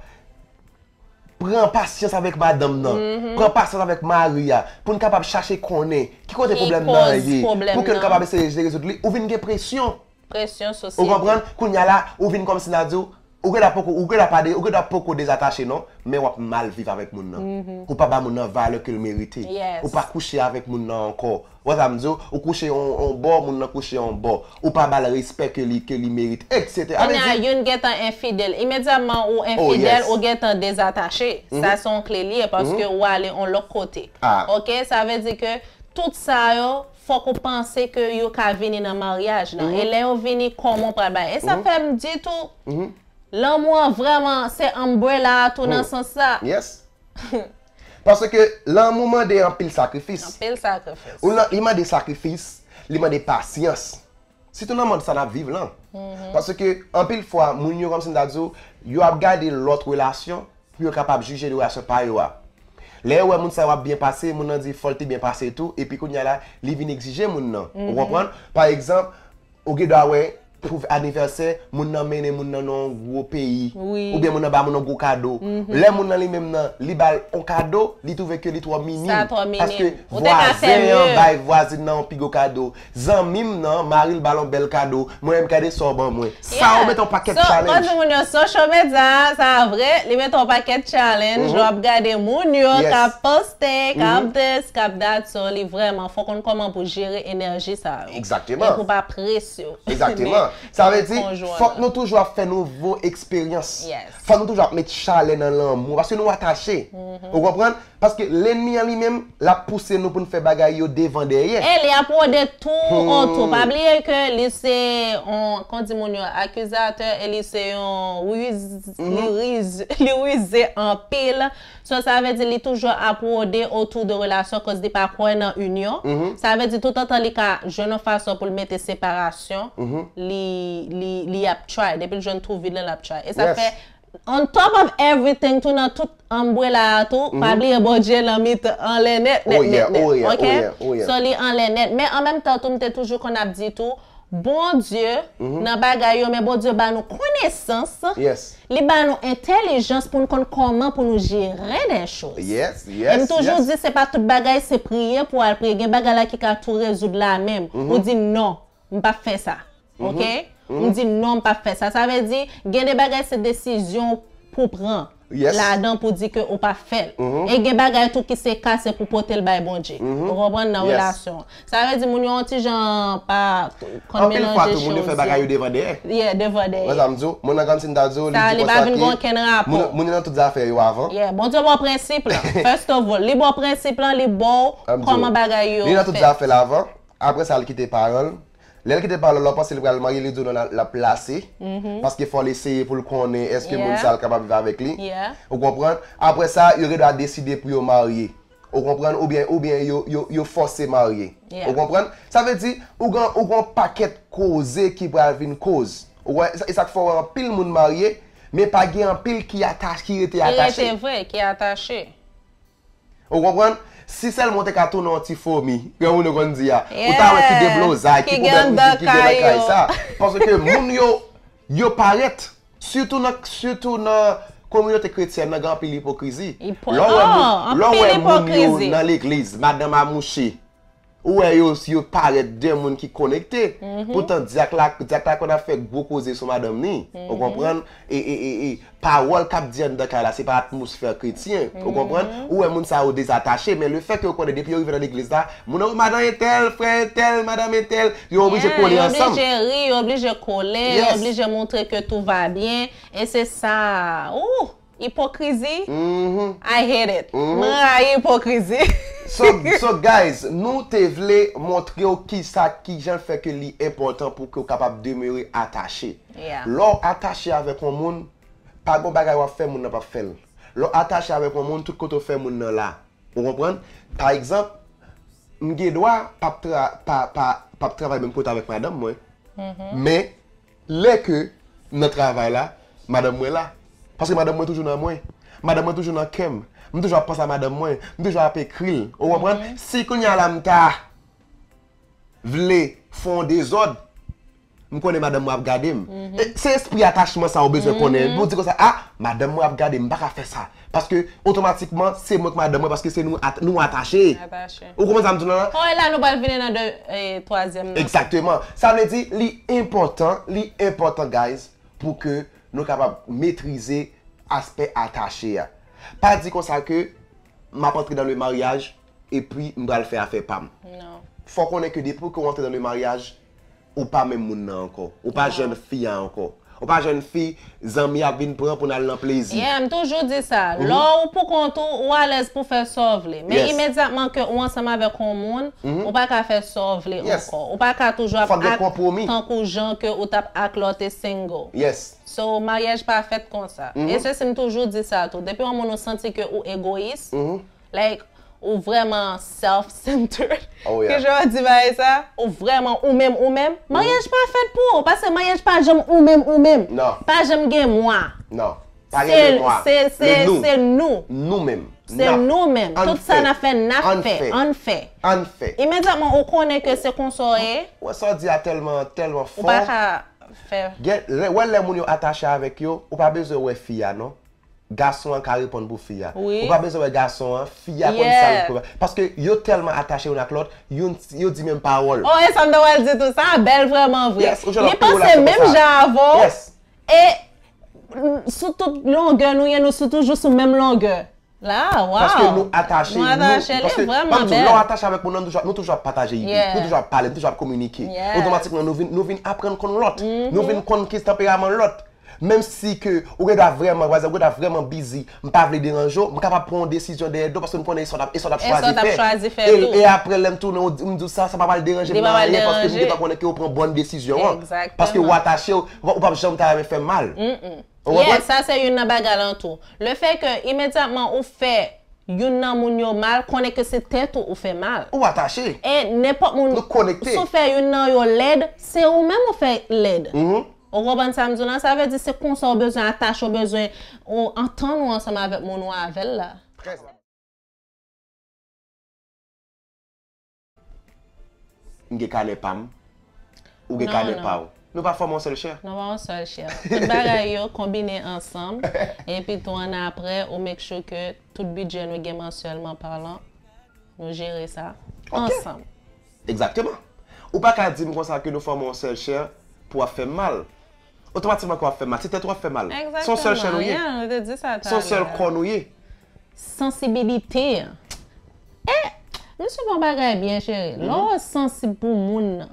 pran pasyans avèk madanm nan, pran pasyans avèk mari a, pou n kapab chache konnen ki kote Ki pwoblèm nan koz ye, pwoblèm pou ke n nan. Kapab eseye rezoud li, ou vin gen presyon. Presyon sosyete. Ou konprann? Kounye a la, ou vin kòmsi n a di w, ou gentan poko, ou gentan pa de, ou gentan poko dezatache non, men w ap mal viv avèk moun nan. Ou pa ba moun nan valè ke l merite. Yes. Ou pa kouche avèk moun nan ankò. Ou wè sa m di w? Ou kouche yon, yon bò, moun nan kouche yon bò. Ou pa ba l respè ke li, ke li merite, et cetera. Kounye a, youn gentan enfidèl. Imedyatman ou enfidèl, Oh, yes. Ou gentan dezatache. Sa se yon kle li ye paske ou ale yon lòt kote. Ah. Ok, sa vle di ke tout sa yo, fòk ou panse ke yo ka vini nan maryaj lan. E lè yo vini, kòman w pral bay? E sa fè m di tou, lanmou an vrèman, se umbrella a tou nan sans sa. Yes. Paske lanmou mande anpil sakrifis. Anpil sakrifis. Ou lan-, li mande sakrifis, li mande pasyans. Sitou nan mond sa n ap viv lan. Paske anpil fwa, moun yo, kòmsi m ta di w, yo ap gade lòt relasyon pou yo kapab jije de relasyon pa yo a. Lè yo wè moun sa yo ap byen pase, moun nan di fò l te byen pase tou, epi kounye a la, li vin egzije moun nan. Ou konprann? Pa egzanp, ou gen dwa wè pou anivèsè, moun nan mennen moun nan nan yon gwo peyi. Oubyen moun nan ba moun nan gwo kado. Lè moun nan li menm nan, li ba l yon kado, li twouve ke li twò minim. Sa twò minim. Paske vwazen an bay vwazin nan yon pi gwo kado. Zanmi m nan, mari l ba l yon bèl kado. Mwen menm, gade sa w ban mwen. Sa yo mete yon pakèt challenge. So, kòm di moun yo, social media, sa vre, li mete yon pakèt challenge. Lè w ap gade moun yo k ap poste, k ap this, k ap that. So, li vrèman, fò w konn kòman pou jere enèji sa yo. Egzakteman. E pou pa prese yo. Egzakteman. Sa vle di, fòk nou toujou ap fè nouvo eksperyans. Fòk nou toujou ap met chalè nan lanmou, paske nou atache. Ou konprann? Paske lènmi an li menm, l ap pouse nou pou n fè bagay yo devan dèyè. E li ap wode tou otou. Pa bliye ke li se yon, kòm di moun yo, akizatè, e li se yon riz, li riz, li rize anpil. So, sa vle di li toujou ap wode otou de relasyon, koz li pa kwè nan inyon. Sa vle di toutotan li ka jwenn yon fason pou l mete separasyon, li, li, li ap try. Depi l jwenn tou vid lan, l ap try. E sa fè on top of everything, tou nan tout umbrella a tou, pa bliye Bondye nan mitan, anlè nèt, nèt, nèt, nèt, ok? So, li anlè nèt. Men an menm tan tou, m te toujou konn ap di tou, Bondye nan bagay yo, men Bondye ba nou konesans, li ba nou entèlijans pou n konn kòman pou nou jere de choz. E m toujou di, se pa tout bagay, se priye pou al priye. Gen bagay la ki ka tou rezoud la menm. Ou di, non, m p ap fè sa. Ok? M di non, m p ap fè sa. Sa vle di, gen de bagay se desizyon w pou pran ladan pou di ke ou p ap fè l. E gen bagay tou ki se ka, se pou pote l bay Bondye. Ou konprann, nan relasyon. Sa vle di, moun yo yon ti jan pa konn melanje choz yo. Anpil fwa tou, moun yo fè bagay yo devan dèyè. Yeah, devan dèyè. Wè sa m di w? Moun nan kòmsi m ta di w, li di konsa ke moun, moun yo nan tout zafè yo avan. Yeah, Bondye ba w prensip lan. First of all, li ba w prensip lan, li ba w kòman bagay yo fèt. Li nan tout zafè l avan. Apre sa, l kite paran l. Lè l kite paran l, lè w panse li pral marye, li di w non, l ap lase. Paske fò l eseye pou l konnen èske moun sa l kapab viv avèk li. Ou konprann? Apre sa, yo gen dwa deside pou yo marye. Ou konprann? Oubyen, oubyen yo, yo, yo fòse marye. Ou konprann? Sa vle di, ou gen, ou gen yon pakèt koze ki pral vin koz. Ou wè, e sa k fè w wè anpil moun marye, men pa gen anpil ki ata-, ki rete atache. Ki rete vre, ki atache. Ou konprann? Si sèlman w te ka tounen yon ti fomi, granmoun yo konn di a, ou ta wè ki deblozay, ki pwoblèm ki gen nan kay sa. Paske moun yo, yo parèt. Sitou nan, sitou nan kominote kretyèn nan, gen anpil ipokrizi. Lè w wè moun, lè w wè moun yo nan legliz, madanm a mouche, ou wè yo, yo parèt de moun ki konekte. Poutan, dyak la, dyak la konn ap fè gwo koze sou madanm ni. Ou konprann? E, e, e, e, pawòl k ap di anndan kay la, se pa atmosfè kretyen. Ou konprann? Ou wè moun sa yo dezatache, men lefètke yo konnen depi yo rive nan legliz la, moun nan, madanm entèl, frè entèl, madanm entèl, yo oblije kole ansanm. Yo oblije ri, yo oblije kole, yo oblije montre ke tout va bien. E se sa. Ou! Ipokrizi, I hate it. Mwen rayi ipokrizi. So, so guys, nou te vle montre w kisa, kijan fè ke li enpòtan pou ke w kapab demere atache. Lè w atache avèk yon moun, pa gon bagay w ap fè moun nan p ap fè l. Lè w atache avèk yon moun, tout kote w fè moun nan la. Ou konprann? Pa egzanp, m gen dwa p ap tra-, pa, pa, p ap travay menm kote avèk madanm mwen. Men, lè ke m nan travay la, madanm mwen la. Paske madanm mwen toujou nan mwen. Madanm mwen toujou nan kè m. M toujou ap panse a madanm mwen. M toujou ap ekri l. Ou konprann? Si kounye a la m ta vle fè yon dezòd, m konnen madanm mwen ap gade m. E se espri atachman sa ou bezwen konnen. Pou w di konsa, a, madanm mwen ap gade m, m pa ka fè sa. Paske otomatikman, se mwen k madanm mwen, paske se nou at-, nou atache. Atache. Ou konprann sa m di w la? Bon, e la nou pral vini nan de, e, twazyèm nan. Egzakteman. Sa vle di, li enpòtan, li enpòtan, guys, pou ke nou kapab metrize aspè atache a. Pa di konsa ke m ap antre dans le mariage epi m pral fè afè pa m. Non. Fò w konnen ke depi ke w antre dans le mariage, ou pa menm moun nan ankò. Ou pa jèn fi a ankò. Ou pa jèn fi zanmi ap vin pran pou n al nan plezi. Yeah, m toujou di sa. Lè w pou kont ou, ou alèz pou fè sa w vle. Men imedyatman ke ou ansanm avèk yon moun, ou pa ka fè sa w vle ankò. Ou pa ka toujou ap act tankou jan ke ou t ap act lè w te single. So, maryaj pa fèt konsa. E se si m toujou di sa tou. Depi yon moun ou santi ke ou egoyis, like, Ou vrèman self-centered. Oh, yeah. Ki jan w di bagay sa? Ou vrèman ou menm, ou menm. Maryaj pa fèt pou ou, paske maryaj pa janm ou menm, ou menm. Non. Pa janm gen mwa. Non. Pa gen mwa. Se, se, se nou. Nou menm. Se nou menm. Tout sa n ap fè, n ap fè, ann fè. Ann fè. Imedyatman ou konnen ke se konsa w ye. Wè sa w di a tèlman, tèlman fò. Ou pa ka fè. Gen, lè, wè lè moun yo atache avèk yo, ou pa bezwen wè fi a, non. Gason an ka reponn pou fi a. Wi. Ou pa bezwen wè gason an, fi a konn sa l pou. Paske yo tèlman atache youn ak lòt, youn, yo di menm pawòl. Oh, e sa m ta pral di tou, sa bèl vrèman vre. Yes, ou jwenn anpil relasyon konsa. Li panse menm jan avè w. Yes. E sou tout longè nou ye, nou sou toujou sou menm longè. La, wow. Paske nou atache, nou atache, li vrèman bèl. Lè w atache avèk moun nan, nou toujou, nou toujou ap pataje ide, nou toujou ap pale, nou toujou ap kominike. Otomatikman, nou vin, nou vin aprann konn lòt. Nou vin konn ki tanperaman lòt. Menm si ke ou gen dwa vrèman, pa egzanp, ou gen dwa vrèman bizi, m pa vle deranje w, m kapab pran yon desizyon dèyè do w paske m konnen e sa w t ap, e sa w t ap chwazi fè. E, e apre, lè m tounen, m di w sa, sa pa pral deranje m nan anyen paske m gentan konnen ke w pran bòn desizyon an. Paske w atache, ou, ou p ap janm ta renmen fè m mal. Ou konprann? Yes, sa se youn nan bagay lan tou. Le fè ke imedyatman ou fè youn nan moun yo mal, konnen ke se tèt ou ou fè mal. Ou atache. E nenpòt moun, si w fè youn nan yo lèd, se ou menm ou fè lèd. Ou konprann sa m di w lan? Sa vle di se konsa w bezwen atache, w bezwen ou antann ou ansanm avèk moun ou avè l la. M gen kanè pa m, ou gen kanè pa w. Nou pa fòme yon sèl chè. Nou pa yon sèl chè. Tout bagay yo konbine ansanm, epi tou annapre, ou make sure ke tout bidjè nou gen mansyèlman palan, nou jere sa ansanm. Egzakteman. Ou pa ka di m konsa ke nou fòme yon sèl chè pou w ap fè m mal. Otomatikman ke w ap fè m mal. Se tèt ou w ap fè mal. Se yon sèl chè nou ye. Se yon sèl kò nou ye. Sansibilite. E, m swiv yon bagay byen, cheri. Lè w sansib pou moun nan,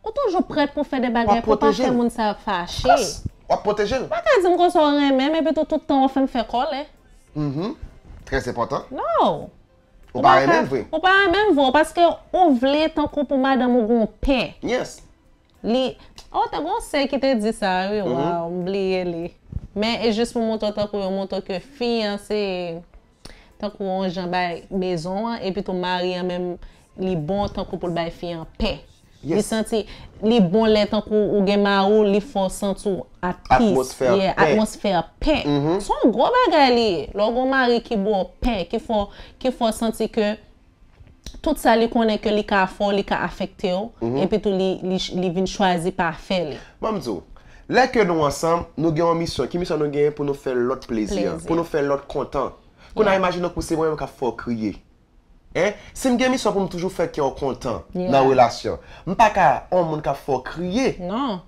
ou toujou prèt pou fè de bagay pou pa fè moun sa fache. Yes. W ap pwoteje l. Ou pa ka di m konsa w renmen m, epi tou tout tan w ap fè m fè kòlè. Trè enpòtan. No. Ou pa renmen l vre. Ou pa renmen l vre, paske ou vle tankou pou madanm ou gon pè. Yes. Li, oh, te gon sè ki te di sa, wi, waw, m bliye li. Men e jis pou montre w tankou yo montre ke fi an se tankou yon jan bay bezwen an, epi tou mari an menm, li bon tankou pou l bay fi an pè. Li santi, li bon lè tankou ou gen mari w, li fè w santi w at peace. Atmosfè pè. Atmosfè pè. Se yon gwo bagay li ye. Lè w gen yon mari ki ba w pè, ki fè w, ki fè w santi ke tout sa li konnen ke li ka fè w, li ka afekte w, epi tou li, li, li vin chwazi pa fè li. Ban m di w, lè ke nou ansanm, nou gen yon misyon. Ki misyon nou genyen? Pou nou fè lòt plezi, pou nou fè lòt kontan. Kounye a, imajine w pou se mwen menm k ap fè w kriye. Hein? Si m gen misyon pou m toujou fè kè w kontan nan relasyon, m pa ka yon moun k ap fè w kriye. Non.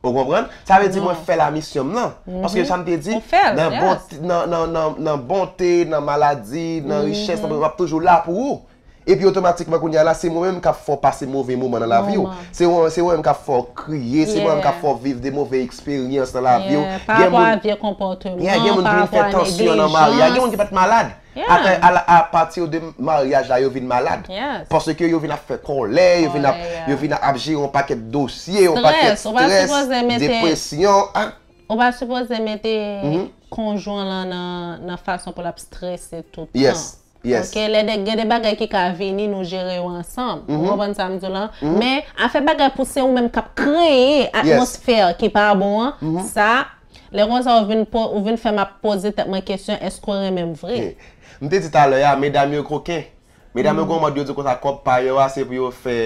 Ou konprann? Sa vle di mwen fè la misyon m nan. Paske sa m te di, nan bonte, nan, nan, nan, nan bonte, nan maladi, nan richès, nan, m ap toujou la pou ou. Epi otomatikman kounye a la, se mwen menm k ap fè w pase move moman nan lavi w. Se mwen, se mwen menm k ap fè w kriye, se mwen menm k ap fè w viv de move eksperyans nan lavi w. Gen moun, gen moun ki vin fè tansyon nan maryaj, gen moun ki pa t malad. Atè, a la, apati de maryaj la, yo vin malad. Paske yo vin ap fè kòlè, yo vin ap, yo vin ap jere yon pakèt dosye, yon pakèt strès, depresyon. Ou pa sipoze mete konjwen lan nan, nan fason pou l ap strese tout tan. Yes, yes. Ok, lè de, gen de bagay ki ka vini, nou jere yo ansanm. Ou konprann sa m di w lan? Men, afè bagay pou se ou menm k ap kreye atmosfè ki pa bon an, sa, lè konsa ou vin po-, ou vin fè m ap poze tèt mwen kesyon, èske w renmen m vre? M te di talè a, medam yo koken. Medam yo gon mòd yo di konsa kòb pa yo a, se pou yo fè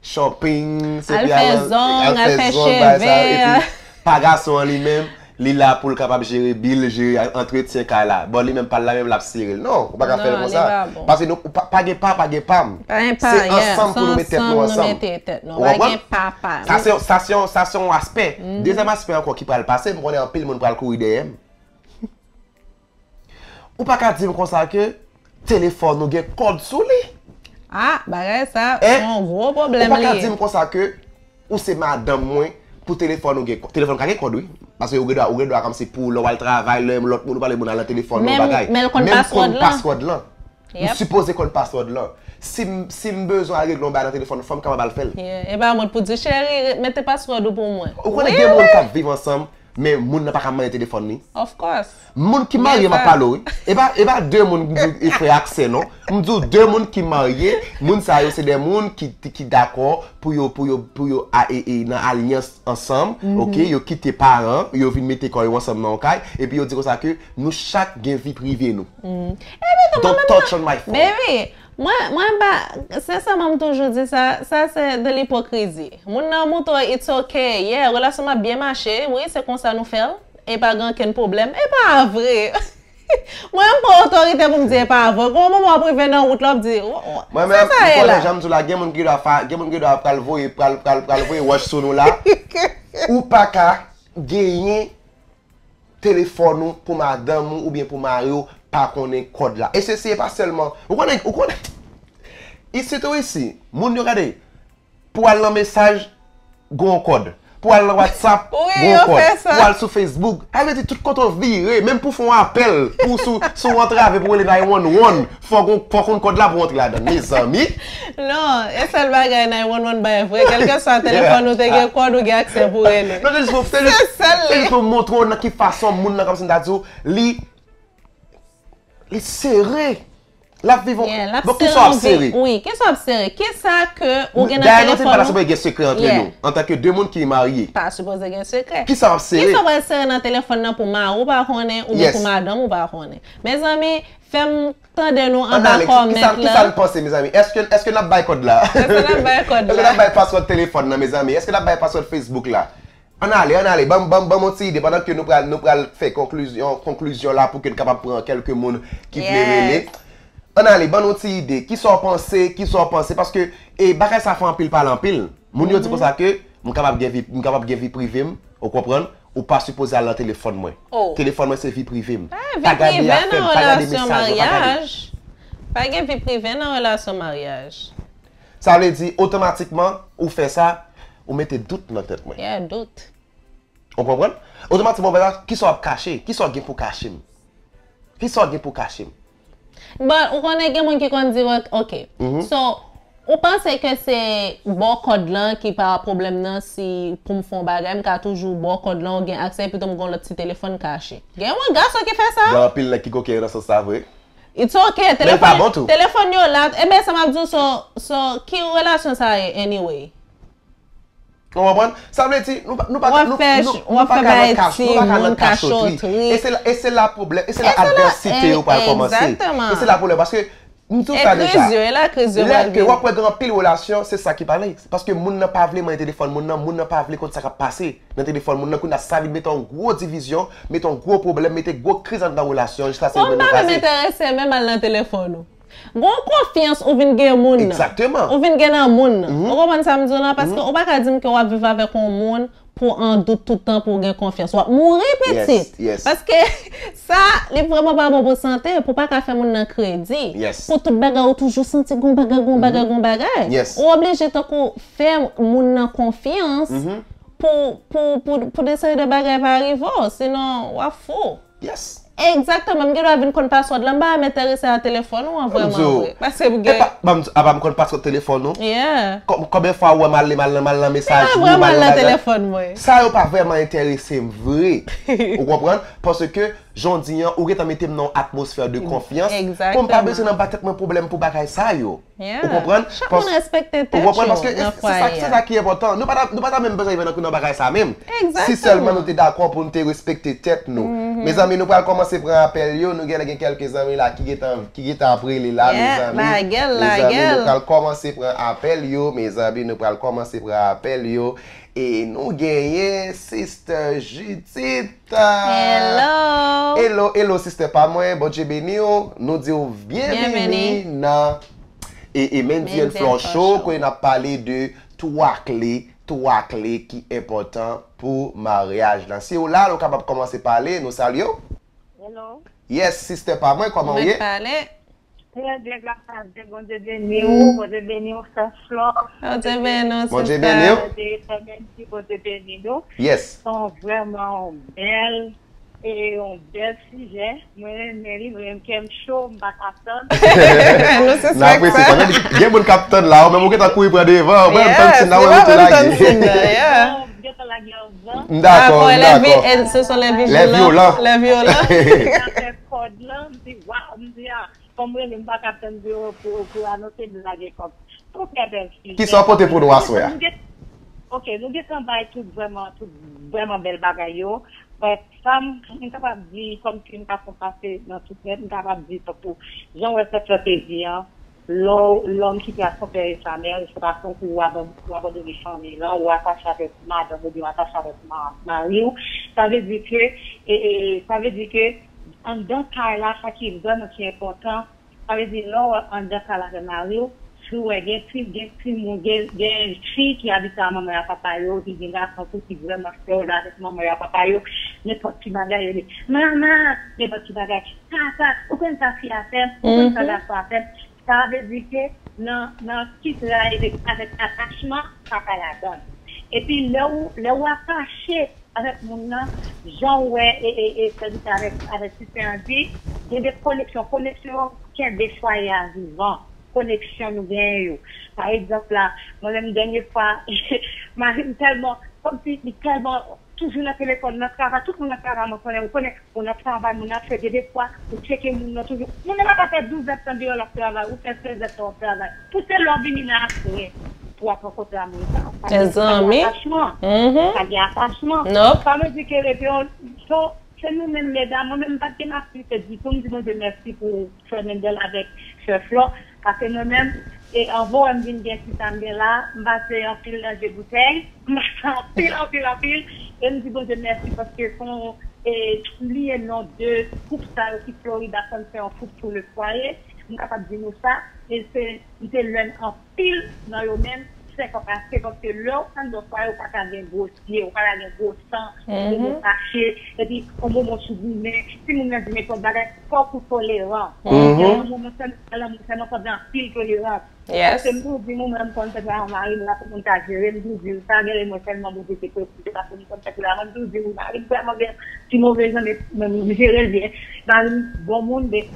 shopping, se pou yo al fè zong, al fè zong, bagay sa yo. Epi pa gason an li menm, li la pou l kapab jere bil, jere antretyen kay la. Bon, li menm pa l la menm, l ap sere l. Non, ou pa ka fè l konsa. Paske nou, pa, pa gen pa, pa gen pa m. Se ansanm pou nou met tèt nou ansanm. Ou konprann? Sa se, sa se yon, sa se yon aspè. Dezyèm aspè ankò ki pral pase, m konnen anpil moun pral kouri dèyè m. Ou pa ka di m konsa ke telefòn ou gen kòd sou li. Ah, bagay sa, se yon gwo pwoblèm li ye. Ou pa ka di m konsa ke ou se madanm mwen pou telefòn ou gen kòd. Telefòn ka gen kòd, wi. Paske ou gen dwa, ou gen dwa kòmsi pou lè w al travay, lè lòt moun, ou pa vle moun al nan telefòn ou bagay. Men m konn paswòd lan. M sipoze konn paswòd lan. Si m, si m bezwen al regle yon bagay nan telefòn, fò m kapab al fè l. Yeah, e pa mwen pou di, cheri, mete paswòd ou pou mwen. Ou konnen gen moun k ap viv ansanm, Men moun nan pa ka manyen telefòn li. Of course. Moun ki marye, m ap pale w, wi. E pa, e pa de moun m di w e frè ak sè, non. M di w de moun ki marye, moun sa yo se de moun ki, ki dakò pou yo, pou yo, pou yo a, e, e, nan alyans ansanm, oke? Yo kite paran, yo vin mete kò yo ansanm nan yon kay, epi yo di konsa ke nou chak gen vi prive nou. Don't touch on my phone. Baby, mwen, mwen pa, sensèman, m toujou di sa, sa se de lipokrizi. Moun nan montre w it's ok, yeah, relasyon m ap byen mache, wi, se konsa nou fè l, e pa gen okenn pwoblèm, e pa vre. Mwen, m pran otorite pou m di e pa vre. Gon moman w ap rive nan wout la, w ap di, "Sa, sa ye la?" Mwen menm, m konnen jan m di w la, gen moun ki dwa fa, gen moun ki dwa pral voye, pral, pral, pral voye wòch sou nou la. Ou pa ka genyen telefòn ou pou madanm ou oubyen pou mari w pa konnen kòd la. E se, se pa sèlman, ou konnen, ou konnen, isi tou isi, moun yo gade, pou al nan mesaj, gon kòd. Pou al nan WhatsApp, gon kòd. Pou al sou Facebook. Sa vle di tout kote w vire, menm pou fè yon apèl, pou sou, sou antrave pou rele nine one one, fò gon, fò konn kòd la pou antre ladan. Mezanmi. Non, e sèl bagay nine one one bay vre, kèlkeswa telefòn ou te gen kòd ou gen aksè pou rele. Non, se jis pou, se jis, se jis pou montre w nan ki fason moun nan, kòmsi m ta di w, li, li sere. L ap viv yon, donk kisa w ap sere? Wi, kisa w ap sere? Kisa ke ou gen nan telefòn ou? Dayè nou te di pa ta sipoze gen sekrè antre nou, antanke de moun ki marye. Pa sipoze gen sekrè. Kisa w ap sere? Kisa w pral sere nan telefòn nan pou mari w pa konnen oubyen pou madanm ou pa konnen? Mezanmi, fè m tande nou anba kòmant la. Kisa n panse, mezanmi? Èske, èske n ap bay kòd la? Èske n ap bay kòd la? Èske n ap bay paswòd telefòn nan, mezanmi? Èske n ap bay paswòd Facebook la? Ann ale, ann ale, ban m, ban m, ban m yon ti ide pandan ke nou pral, nou pral fè konklizyon, konklizyon la pou ke n kapab pran kèlke moun ki vle rele. Ann ale, ban nou ti ide. Kisa w panse? Kisa w panse? Paske, e, bagay sa fè anpil pale anpil. Moun yo di konsa ke m kapab gen vi, m kapab gen vi prive m, ou konprann? Ou pa sipoze al nan telefòn mwen. Telefòn mwen se vi prive m. Pa gade afè m, pa gade mesaj mwen, pa gade. Pa gen vi prive nan relasyon maryaj. Sa vle di, otomatikman, ou fè sa, ou mete dout nan tèt mwen. Yeah, dout. Ou konprann? Otomatikman, ou fè sa, kisa w ap kache? Kisa w gen pou kache m? Kisa w gen pou kache m? Bon, ou konnen gen moun ki konn di, ok. So, ou panse ke se bò kòd lan ki pa pwoblèm nan, si pou m fè yon bagay, m ka toujou bò kòd lan, ou gen aksè, pito m gen yon lòt ti telefòn kache. Gen yon gason ki fè sa? Gen anpil nèg ki koken nan sans sa vre. It's ok, telefòn, telefòn yo la, e ben sa m ap di w, so, so, ki relasyon sa ye, anyway? Ou konprann? Sa vle di, nou pa, nou pa, nou, nou, nou pa ka nan kach-, nou pa ka nan kachotri. E se la, e se la pwoblèm, e se la advèsite yo pral kòmanse. E se la pwoblèm, paske m di w sa deja. Lè ke w ap wè gen anpil relasyon, se sa ki pale. Paske moun nan pa vle manyen telefòn moun nan, moun nan pa vle konn sa k ap pase nan telefòn moun nan, kounye a sa vin mete yon gwo divizyon, mete yon gwo pwoblèm, mete gwo kriz anndan relasyon, jiskaske yo menm yo kraze. Bon, m pa menm enterese menm al nan telefòn ou. Gon konfyans ou vin gen moun nan. Egzakteman. Ou vin gen nan moun nan. Ou konprann sa m di w lan? Paske ou pa ka di m ke w ap viv avèk yon moun pou an dout tout tan pou w gen konfyans. W ap mouri pitit. Paske sa, li vrèman pa bon pou sante, pou w pa ka fè moun nan kredi. Pou tout bagay ou toujou santi gon bagay, gon bagay, gon bagay. Ou oblije tankou fè moun nan konfyans pou, pou, pou, pou de seri de bagay pa rive w, sinon w ap fou. Egzakteman, m gen dwa vin konn paswòd lan, m pa menm enterese a telefòn ou an vrèman vre. Paske m gen. Epa, apa m konn paswòd telefòn ou? Konbyen fwa ou wè m al, m al, m al nan mesaj ou, m al nan bagay? Sa yo pa vrèman enterese m vre. Ou konprann? Paske, jan w di an, ou gentan mete m nan yon atmosfè de konfyans pou m pa bezwen nan ba tèt mwen pwoblèm pou bagay sa yo. Ou konprann? Chak moun respekte tèt yo nan fwaye a. Ou konprann? Paske se sa, se sa ki enpòtan. Nou pa ta, nou pa ta menm bezwen rive nan, nan bagay sa menm. Si sèlman nou te dakò pou nou te respekte tèt nou. Mezanmi, nou pral kòmanse pran apèl yo. Nou genlè gen kèlke zanmi la ki gentan, ki gentan ap rele la, mezanmi. Mezanmi, nou pral kòmanse pran apèl yo. Mezanmi, nou pral kòmanse pran apèl yo. E nou genyen Sister Judith. Hello. Hello, hello, sister pa mwen. Bondye beni w. Nou di w byenveni nan e, e Mendy and Flow Show, kote n ap pale de twa kle, twa kle ki enpòtan pou maryaj lan. Si w la, nou kapab kòmanse pale, nou salye w. Hello. Yes, sister pa mwen, kòman w ye? Mèt pale. Trè byen, gras a Dye, Bondye beni w, Bondye beni w, sè Flò. Bondye beni w, sista. Bondye beni w. Bondye beni w. Yes. Se yon vrèman yon bèl, e yon bèl sijè. Mwen renmen li, mwen menm kè m cho, m pa ka tann. Nou sispèk sa. N apresye sa. Gen moun k ap tann la, ou menm ou gentan kouri pran devan, ou menm tann sin nan, ou menm ou tou lage. Yon gentan lage M dakò, m dakò. Ce sont les violents. Les violents. Lè m fè kòd lan, m di, waw, m di, a, fò m rele, m pa ka tann pou, pou, pou anonse m lage kòb. Trè bèl sijè. Kisa w pote pou nou aswè a? Ok, nou gentan bay tout vrèman, tout vrèman bèl bagay yo. But sa m, m kapab di, kòmsi m pa fon pase nan tout nèt, m kapab di, tankou, jan w wè sèt sa te di an, lè w, lòm ki te a son pè e sa mè, se pa tankou w aban-, w abandone fanmi lan, ou atache avèk madanm oubyen w atache avèk ma-, mari w. Sa vle di ke, e, e, sa vle di ke, anndan kay la, sa ki vrèman ki enpòtan, sa vle di, lè w anndan kay la avèk mari w, si w wè gen ti, gen timoun, gen, gen fi ki abite a manman yo a papa yo, ki gen gason tou ki vrèman fidèl avèk manman yo a papa yo, nenpòt ti bagay, yo di, manman, nenpòt ti bagay, papa, ou konn sa fi a fè m, ou konn sa gason a fè m. Sa vle di ke nan, nan kit la avèk, avèk atachman, sa ka ladan l. Epi lè w, lè w atache avèk moun nan, jan w wè e, e, e sèvitè avèk, avèk sitè an di, gen de koneksyon. Koneksyon kenbe fwaye a vivan. Koneksyon nou genyen yo. Pa egzanp la, mwen menm dènye fwa, mari m tèlman, kòmsi li tèlman toujou nan telefòn, nan travay, tout moun nan travay, mwen konnen, ou konnen, ou nan travay, moun nan fè, gen de fwa, ou tcheke moun nan toujou. Moun nan pa ka fè douz èdtan deyò l ap travay, ou fè sèz èdtan w ap travay. Pou se lè w vini nan apre, pou w ap rankontre a moun sa. Sa gen atachman. Sa gen atachman. Sa vle di ke rete yon, so, se nou menm medam, mwen menm m pa t gen aktivite ditou, m di Bondye mèsi pou Fernandel avèk sè Flò, paske mwen menm, e anvan wè m vin gen ti sa m gen la, m pase anpil nan je boutèy, m pase anpil, anpil, anpil, e m di Bondye mèsi paske se yon, e, m bliye non de koup sa yo ki Florida, konn fè yon koup pou le fwaye, m kapab di nou sa, e se, m te lwen anpil nan yo menm, senkant a senkant, paske lè w anndan fwaye, ou pa ka gen gwo sye, ou pa ka gen gwo san, ou gen gwo kache, epi yon moman w sou goumen, timoun nan di nenpòt bagay, fòk ou toleran. Yon moman sèlman, lanmou sèlman, fòk gen anpil tolerans. Paske m toujou di, mwen menm, m konn fè travay mari m la pou moun ta jere, m toujou di l sa, gen lè mwen sèlman Bondye te prepare, paske m konn fè travay, mwen toujou di, mari m vrèman gen ti move jan, men, men m jere l byen, mari m bon moun, men,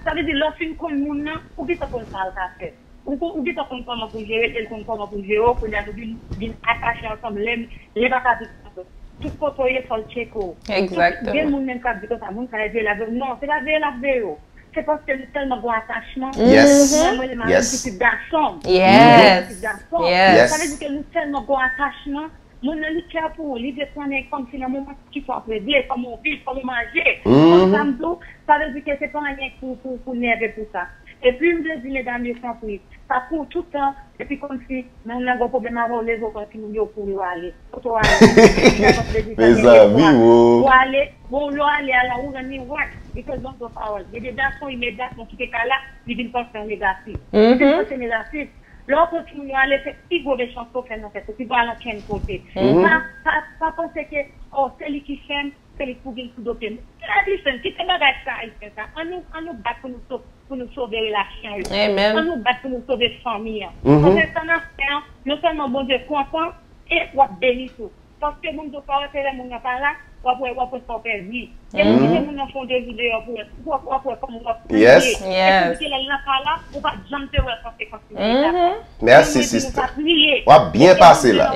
sa vle di, lè w fin konn moun nan, ou gentan konn sa l ka fè. Ou, ou gentan konn kòman pou jere l, e l konn kòman pou jere w, kounye a nou vin, vin atache ansanm, lè, lè pa ka viv ansanm. Tout kote w ye, fò l tcheke w. Tout, gen moun menm k ap di konsa, moun sa a veye l ap veye w. Non, se pa veye l ap veye w. Se paske nou tèlman gen atachman. Mwen, mwen, mwen, mwen, pitit gason m. Pitit gason m. Sa vle di ke nou tèlman gen atachman. Moun nan li kè pou ou, li vle konnen kòmsi nan moman ki sa w ap regle, kòman w viv, kòman w manje. Konn sa m di w, sa vle di ke se pa anyen pou, pou, pou nève pou sa. Epi m vle di medam yo tanpri, pa kouri tout tan, epi kòmsi moun nan gen pwoblèm avè w, leve w pran timoun yo kouri w ale. Kote w ale? Mezanmi, wo. Ou ale, bon, lè w ale a la, ou rann li wòch, li fè zòzò pawòl. Gen de gason imedyatman kite kay la, li vin panse an negatif. Li vin panse negatif. Lè w pran timoun yo ale, se pi gwo mechanste w fè nan tèt ou, pi gwo al ankenn kote. Pa, pa, pa panse ke, oh, se li ki fè m, se li k pou vin sou do pye m. Ayisyen, kite bagay sa, Ayisyen sa. Ann nou, ann nou bat pou nou sove, pou nou sove relasyon yo. Ann nou bat pou nou sove fanmi an. Paske sa n ap fè an, non sèlman Bondye kontan, e w ap beni tou. Paske moun di w pa wè se lè moun nan pa la, w ap wè, w ap wè sa w pèdi. Depi kite moun nan fè yon dezi deyò pou wè, w ap, w ap wè kòman w ap kriye. Epi kite lè l nan pa la, ou pa janm te wè konsekans li gentan. Mèsi, sista. W ap byen pase la.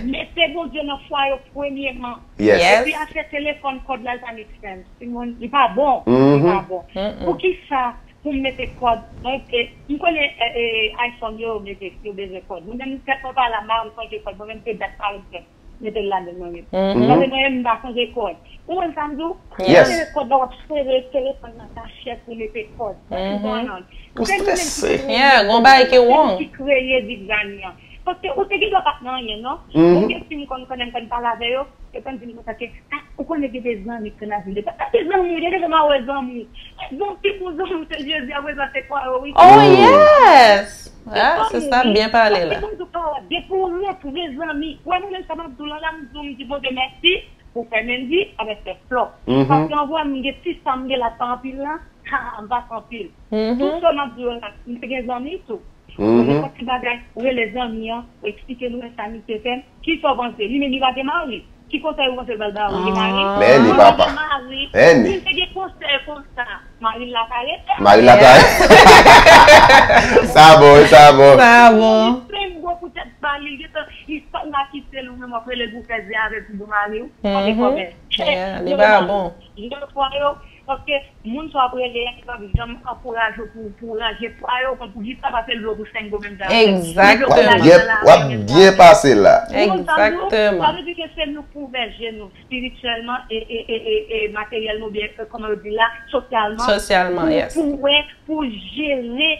Mete Bondye nan fwaye w premyeman. Epi afè telefòn, kòd la, li pa make sense. Timoun, li pa bon. Li pa bon. Poukisa pou m mete kòd? Mwen, e, m konnen, e, e, iPhone yo, yo mete, yo bezwen kòd. Mwen menm, tèt mwen pa la, m pa janm chanje kòd. Mwen menm, se dat mari m fè m mete l ladan mwen menm. Paske mwen menm, m pa chanje kòd. Ou konprann sa m di w? Ou mete kòd la, w ap sere telefòn nan kachèt pou mete kòd. Ou strese. Yeah, gon bagay ki wrong. Ki kreye viv zanmi an. Paske ou te gen dwa pa t nan anyen, non. Ou gen fi m konn konnen m konn pale avè yo, yo konn di m konsa ke, ah, ou konnen gen de zanmi k nan vil de pa. Epi zanmi w, depi lè m a wè zanmi w. Zanmi, pi bon zanmi w se Jezi, apre sa se pwa yo, wi. Oh, yes! Ah, se sa, byen pale la. Paske bon, depi w retwouve zanmi, wè mwen menm sa m ap di w la, la m di w, m di Bondye mèsi pou Fèmendi avèk Sè Flò. Paske anvan m gen ti sa m gen la pa anpil la, ha, m pa fè anpil. Tout sa m ap di w la, m te gen zanmi tou. Mwen nenpòt ti bagay, ou rele zanmi an, ou eksplike l, ou wè sa misye fè m. Kisa w panse? Li menm li pa gen mari. Ki konsèy ou panse l pral ba ou? Li gen mari? Men li papa. Men li. Li te gen konsèy konsa. Mari l la pa rete. Mari l la pa rete. Sa bon, sa bon. Sa bon. Poutèt pa li, li gentan, li pa la kite l, ou menm w ap rele l pou fè zen avè l pou bon mari w. Sa te kòmè. Yeah, li pa bon. Jèn fwa yo, paske moun sa w ap rele a, li p ap janm ankouraje w pou, pou ranje fwa yo, pou, pou jis pa pase l dlo pou senk gomen. Egzakteman. W ap byen, w ap byen pase la. Egzakteman. Sa vle di ke se nou k pou ouvè je nou espirityèlman e, e, e, e, e materyèlman, oubyen, e, kòman yo di la, sosyalman. Sosyalman, yes. Pou, pou wè, pou jere,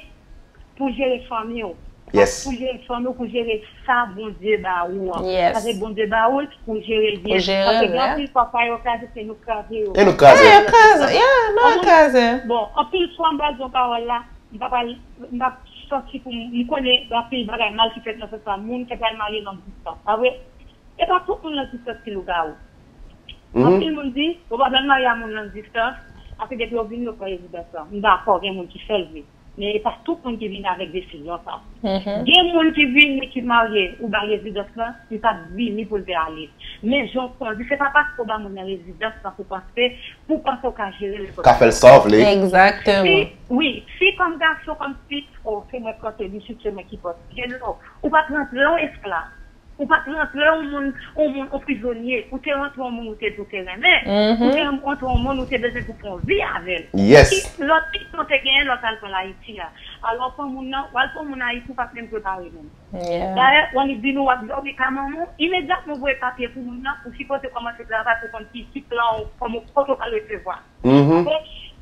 pou jere fanmi w. Yes. Pou jere fanmi w, pou jere sa Bondye ba ou an. Yes. Sa se Bondye ba ou l, pou jere l byen. Pou jere l byen. Paske gen anpil fwa, fwa yo kraze, se nou kraze yo. E nou kraze. E yo kraze, yeah, nou kraze. Bon, anpil fwa, m pral di yon pawòl la, m pa pral, m p ap sòti pou m, m konnen gen anpil bagay mal ki fèt nan sans sa, moun ki pral marye long distans, pa vre? E pa tout moun nan ki sòt ki lougawou. Anpil moun di, yo pa bezwen marye a moun nan distans, paske depi yo vini, yo pran rezidans lan. M dakò, gen moun ki fè l vre. Men e pa tout moun ki vini avèk desizyon sa. Gen moun ki vini, ki marye, ou bay rezidans lan, li pa t vini pou l te ale. Men jan w kondi, se pa paske w ba moun nan rezidans lan pou panse, pou panse w ka jere l. Ka fè l sa w vle. Egzakteman. Si, wi, si kòm gason, kòm fi, o, se mwen k pote li, si se mwen ki pote l, non. Ou pa t rantre yon esklav. Ou pa t rantre yon moun, yon moun, yon prizonye. Ou te rantre yon moun ou te, ou te renmen. Ou te rantre yon moun ou te bezwen pou pran vi avè l. Yes. Ki lòt pik nou te genyen lòt al pran l Ayiti a? Alò, pran moun nan, w al pran moun Ayiti, ou pa t menm prepare menm. Yeah. Dayè, w annik di nou w ap dòmi ka manman w, imedyatman w voye papye pou moun nan, ou sipoze kòmanse travay pou konn ki, ki plan w, kòman, kote w pral resevwa. Mhm.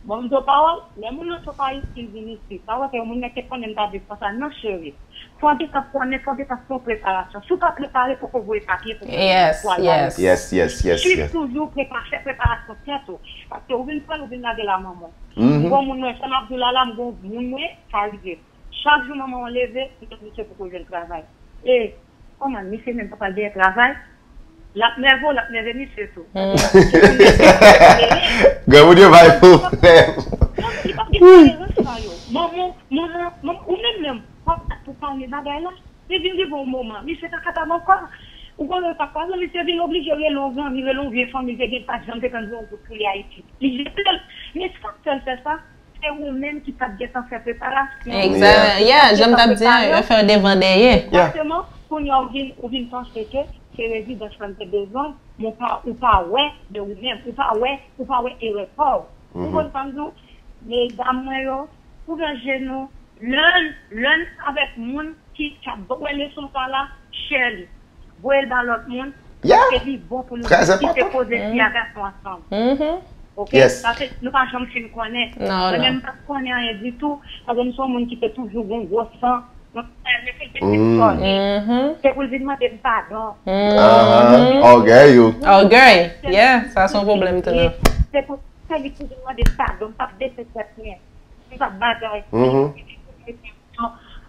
Bon, m di w pawòl, lè moun nan sot Ayiti, l vin isit, sa wè ke moun nan te konnen m ta viv konsa, non, cheri. Fò w gentan konnen, fò w gentan fè yon preparasyon. Si w pa prepare, poko voye papye pou vwayaje. Yes, yes, yes. Chif toujou prepa-, fè preparasyon tèt ou. Paske ou vin pran l, ou vin lage l a manman w. Mhm. M gon moun mwen, sa m ap di w la, la, m gon moun mwen, sa rive. Chak jou manman w leve, li di misye poko jwenn travay. E, kòman misye menm pa pral dèyè travay? L ap nève w, l ap nève misye tou. Granmoun yo bay pwoblèm. Non, li pa gen tolerans nan yo. Manman, manman, manman, ou menm menm, w ap bat pou pale bagay la. Li vin rive yon moman, misye pa kapab ankò. Ou konnen sa k pase, misye vin oblije rele yon zanmi, rele yon vye fanmi, li te gen pa janm te konn voye yon goud pou li Ayiti. Li jete l. Men sa k fè l fè sa, se ou menm ki pa t gentan fè preparasyon. Egzak-, yeah, jan m t ap di a, yo fè w devan dèyè. Egzakteman, kounye a w vin, ou vin panse ke se rezidans lan te bezwen, men w pa, ou pa wè de ou menm, ou pa wè, ou pa wè erè pa w. Ou konn sa m di w, medam mwen yo, ouvè je nou, learn, learn avèk moun ki, ki ap ba w leson sa la, share li. Voye l ba lòt moun, paske li bon pou nou kite koze fi a gason ansanm. Ok? Paske nou pa janm fin konnen. Mwen menm, m pa t konnen anyen ditou, paske m se yon moun ki te toujou gon gwo san. Mwen pa renmen fè pèsòn. Se pou l vin mande m padon. Ògèy ou. Ògèy. Yeah, sa se yon pwoblèm tou. Se pou, se li ki vin mande m padon, m p ap bese tèt mwen. M p ap batay.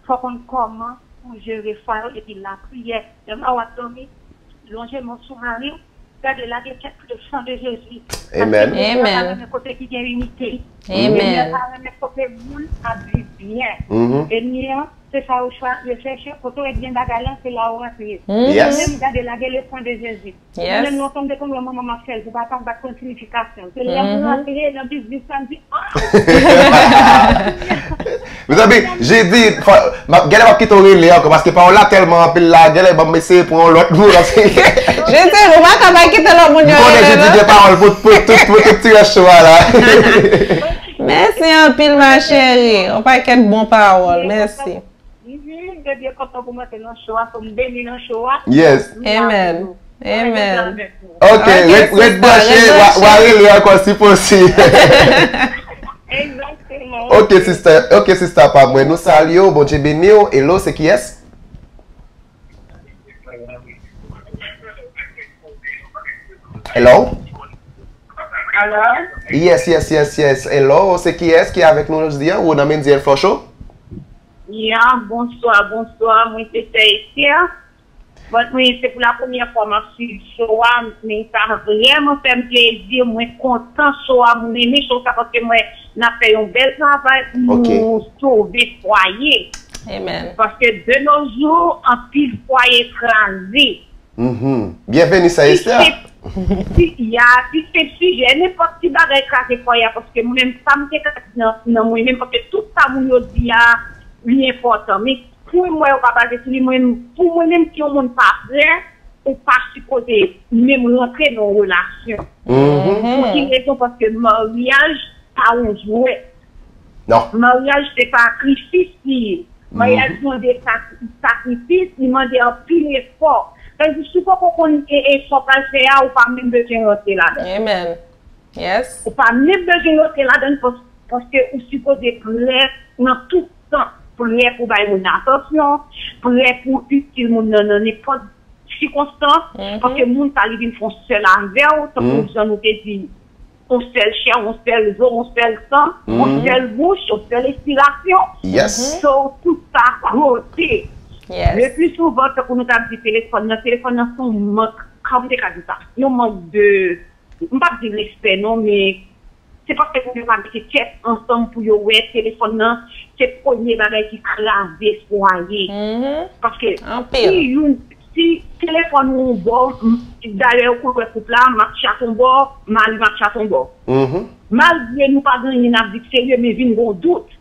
Fò konn kòman pou jere fwa yo epi lapriyè. Lè w ap dòmi, lonje men w sou mari w, gade lage kèk leson de Jezi. Paske Bondye pa renmen kote ki gen inite. Bondye pa renmen kote moun ap viv byen. Enmi an, se sa yo chwa-, yo chèche, kote w ap gen bagay lan, se la w rantre. Ou menm gade lage leson de Jezi. Mwen menm, nan tan m te konn wè manman m ap fè l pou papa m, m pa t konn siyifikasyon l. Se lè m rantre nan biznis la, m di, ah! Mezanmi, Jezi, fò, m ap, genlè m ap kite w rele ankò, paske pawòl la tèlman anpil la, genlè ban m eseye pran yon lòt moun, paske Jezi, ou pa ka pa kite lòt moun yo rele, non? Ou konnen Jezi gen pawòl pou, pou tout, pou tout ti rès cho a la. Mèsi anpil, ma chérie. Yon pakèt bon pawòl. Mèsi. Mhm, m te byen kontan pou mwen te nan show a, so m beni nan show a. Yes. Amen. Amen. Ok, ret, ret branche, w a, w a rele ankò si posib. Egzakteman. Ok, sista, ok, sista pa mwen, nou salye w, Bondye beni w. Hello, se kiyès? Hello? Alo? Yes, yes, yes, yes. Hello, se kiyès ki avèk nou jodi a? Ou nan Mendy and Flow Show? Ya, bonswa, bonswa, mwen se Sè Esther. Bon, mwen, se pou la premyè fwa m ap swiv show a, men sa vrèman fè m plezi, mwen kontan show a, mwen renmen show sa paske mwen, n ap fè yon bèl travay pou nou sove fwaye. Amen. Paske de nos jours, anpil fwaye kraze. Mhm. Byenveni, Sè Esther. Si, ya, si se sijè, nenpòt ti bagay kraze fwaye a, paske mwen menm, sa m te ka di nan, nan mwen menm, paske tout sa moun yo di a, li enpòtan. Men Pou mwen, yo pa baze sou li. Mwen, pou mwen menm, si yon moun pa prè, ou pa sipoze menm rantre nan yon relasyon. Pou ki rezon? Paske maryaj pa yon jwèt. Non. Maryaj se sakrifis li ye. Maryaj mande sak- sakrifis, li mande anpil efò. Sa vle di, si w poko konn e- efò w pral fè a, ou pa menm bezwen rantre ladan. Amen. Yes. Ou pa menm bezwen rantre ladan pas- paske ou sipoze prè nan tout sans. Prè pou bay moun atansyon, prè pou itil moun nan nan nenpòt sikonstans, paske moun sa li vin fè yon sèl avè w, tankou jan nou te di, yon sèl chè, yon sèl zo, yon sèl san, yon sèl bouch, yon sèl espirasyon. Yes. So, tout sa konte. Yes. Le pli souvan, tankou nou t ap di telefòn nan, telefòn nan se yon mank, kòman m te ka di sa? Yon mank de, m p ap di respè non, men se paske moun yo pa mete tèt ansanm pou yo wè telefòn nan se premye bagay ki kraze fwaye. Paske Anpil. Si youn, si telefòn ou yon bò, m- dayè ou konn wè koup la, m ap chat yon bò, mari m ap chat yon bò. Malgre nou pa gen anyen n ap di k serye, men vin gen yon dout.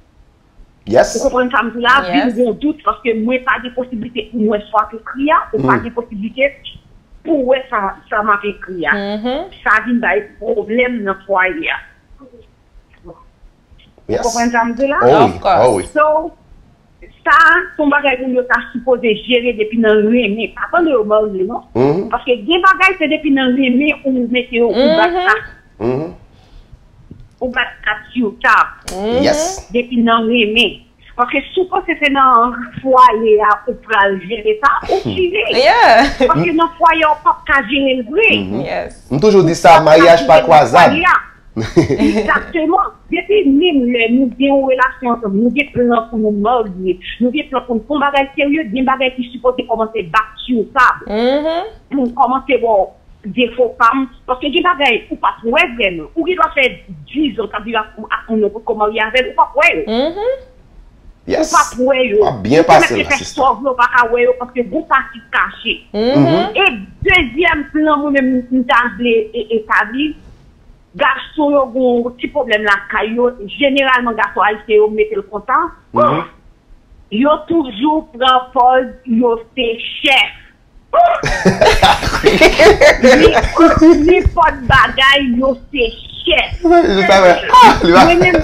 Yes. Ou konprann sa m di la? Vin Yes. gen yon dout paske mwen pa gen posiblite pou m wè sa w ap ekri a, ou pa gen posiblite pou w wè sa sa m ap ekri a. Sa vin bay pwoblèm nan fwaye a. Ou Yes. konprann sa m di la? Oh, Of wi. course. Oh, wi. So, sa, se yon bagay moun yo ta sipoze jere depi nan renmen. Pa tande yo marye, non. Paske gen bagay se depi nan renmen ou mete yo, ou bat kat. Ou bat kat sou tab. Yes. Depi nan renmen. Paske si w panse se nan fwaye a ou pral jere sa, ou chire. Yeah. Paske nan fwaye a ou p ap ka jere l vre. Yes. M toujou di sa, maryaj pa kwazab. Egzakteman. Depi menm lè nou gen yon relasyon ansanm, nou gen plan pou nou marye, nou gen plan pou nou fè yon bagay serye, gen bagay ki sipoze kòmanse bat sou tab. Pou kòmanse bon, defo pa m. Paske gen bagay ou pa t wè vrèman. Ou gen dwa fè diz an k ap viv ak ak moun nan, ou potko marye avè l, ou p ap wè yo. Ou Yes. p ap wè yo. W ap byen Ou pa pase mèt la, fè sista. Sòv yo pa ka wè yo paske gon pati kache. E dezyèm plan mwen menm m ta vle e- etabli, gason yo gon ti pwoblèm lakay yo, jeneralman gason ayisyen yo mete l konsa, yo toujou pran pòz yo se chèf. Nenpòt bagay yo se chèf. Li pa wè. Ah, li pa. Mwen menm,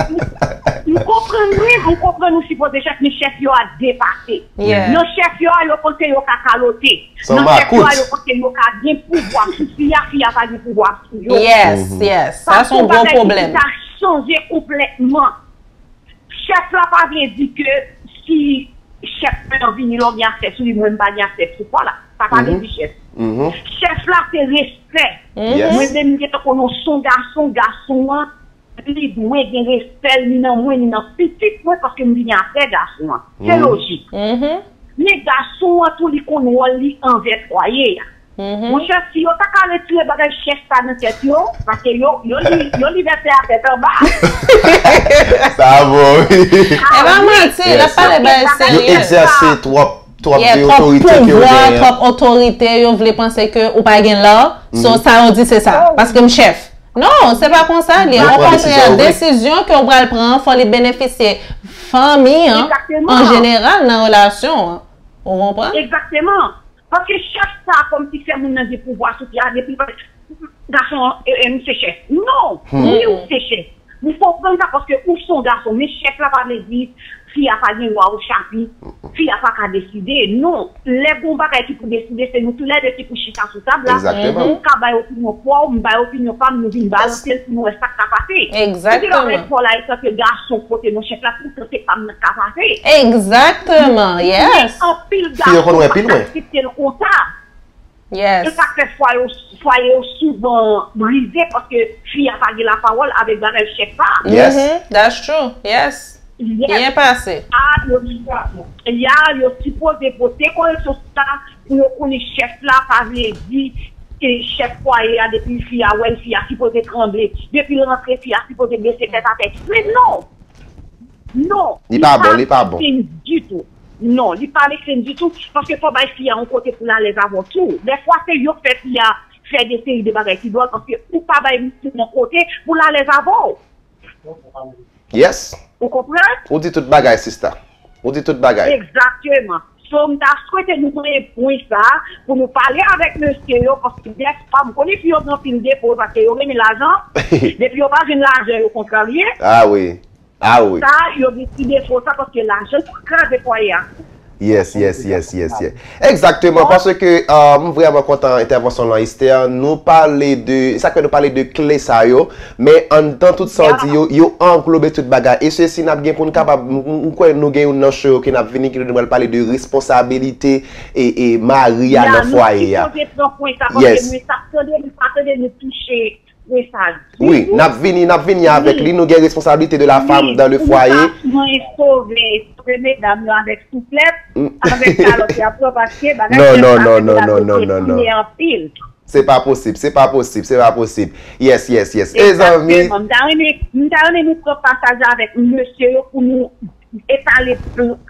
m konprann wi, m konprann ou sipoze chèf, men chèf yo a depase. Yeah. Nan chèf yo a, yo panse yo ka kalote. San Nan chèf yo a, makout. Yo panse yo ka gen pouvwa sou fi a, fi a pa gen pouvwa sou yo. Yes, yes. Sa se yon gwo pwoblèm. Sa chanje konplètman. Chèf la pa vle di ke si chèf lan vini lè w gen aksè sou li, mwen m pa gen aksè sou kò la. Sa pa vle di chèf. Chèf la se respè. Yes. Mwen menm m gentan konn yon son gason, gason an, li dwe gen respè l, ni nan mwen, ni nan pitit mwen, paske m vini apre gason an. Se lojik. Men gason an tou, li konn wòl li anvè fwaye a. Monchè, si yo ta ka retire bagay chèf sa nan tèt yo, paske yo, yo li, yo li vèsè a tèt anba. Sa bon, wi. E pa manti, l ap pale bagay Yo serye. Egzèse twòp, twòp Yeah, de twòp otorite ke yo pouvwa, genyen. Twòp otorite, yo vle panse ke ou pa gen lè. So, sa yo di se sa. Paske m chèf. Non, se pa konsa l ye. Yo pran Okontrè, desizyon, wi. Desizyon ke w pral pran, fò li benefisye fanmi an, Egzakteman. An jeneral, nan relasyon an. Ou konprann? Egzakteman. Paske chèf sa a kòmsi fè moun nan gen pouvwa sou fi a, depi l pa gason an, e, e, m se chèf. Non, wi ou se chèf. M konprann sa paske ou se yon gason, men chèf la pa vle di fi a pa gen lwa ou chapi, fi a pa ka deside. Non, lè gon bagay ki pou deside, se nou toulède ki pou chita sou tab la. Egzakteman. Ou ka bay opinyon pa w, m bay opinyon pa m, nou vin balanse l pou nou wè sa k ka pase. Egzakteman. Ou te dwa ret fò la etan ke gason kote non chèf la, poutan se pa m nan k ka pase. Egzakteman, yes. Anpil Fi yo konn wè gason pi pa lwen. Aksepte l konsa. E Yes. sa k fè fwaye yo, fwaye yo souvan brize paske fi a pa gen lapawòl avèk bagay chèf la. Yes. Mhm, that's true. Yes. Yes. Byen pase. A, yo, ya, yo sipoze pote koreksyon sa pou yo konnen chèf la pa vle di e chèf fwaye a depi fi a wè l, fi a sipoze tranble. Depi l rantre, fi a sipoze bese tèt atè. Men non! Non! Li pa bon, li pa bon. Make sense ditou. Non, li pa make sense ditou. Paske fò bay fi a yon kote pou l alèz avè w tou. Dèfwa se yo k fè fi a fè de seri de bagay ki dwòl paske ou pa bay moun nan kote pou l alèz avè w. Yes. Ou konprann? Ou di tout bagay, sista. Ou di tout bagay. Egzakteman. So, m ta swete nou pran pwen sa pou nou pale avèk mesye yo, paske dèfwa, m konnen fi yo gen anpil defo, paske yo renmen lajan. Depi yo pa jwenn lajan, yo kontrarye. Ah wi. Ah wi. Sa, yo gen ti defo sa, paske lajan yo kraze fwaye a. Yes, yes, yes, yes, yes. Egzakteman, paske uh, m vrèman kontan entèvansyon lan Esther. Nou pale de, sa ke nou pale de kle sa yo, men anndan tout sa w di yo, yo anglobe tout bagay. E se si n ap gen pou n kapab, m kwè nou gen youn nan show yo ke n ap vini ki nou pral pale de responsabilite e, e mari a nan fwaye a. Yes. Wi, n ap vini, n ap vini avèk li. Nou gen responsabilité de la femme dans le foyer. Mwen sove, sove medam yo avèk souplèt, avèk kalòt y ap pran paske bagay yo ap pase medam yo fè pile anpil. Se pa posib, se pa posib, se pa posib. Yes, yes, yes. E zanmi. M ta renmen, m ta renmen nou pran pasaj avèk mesye yo pou nou etale,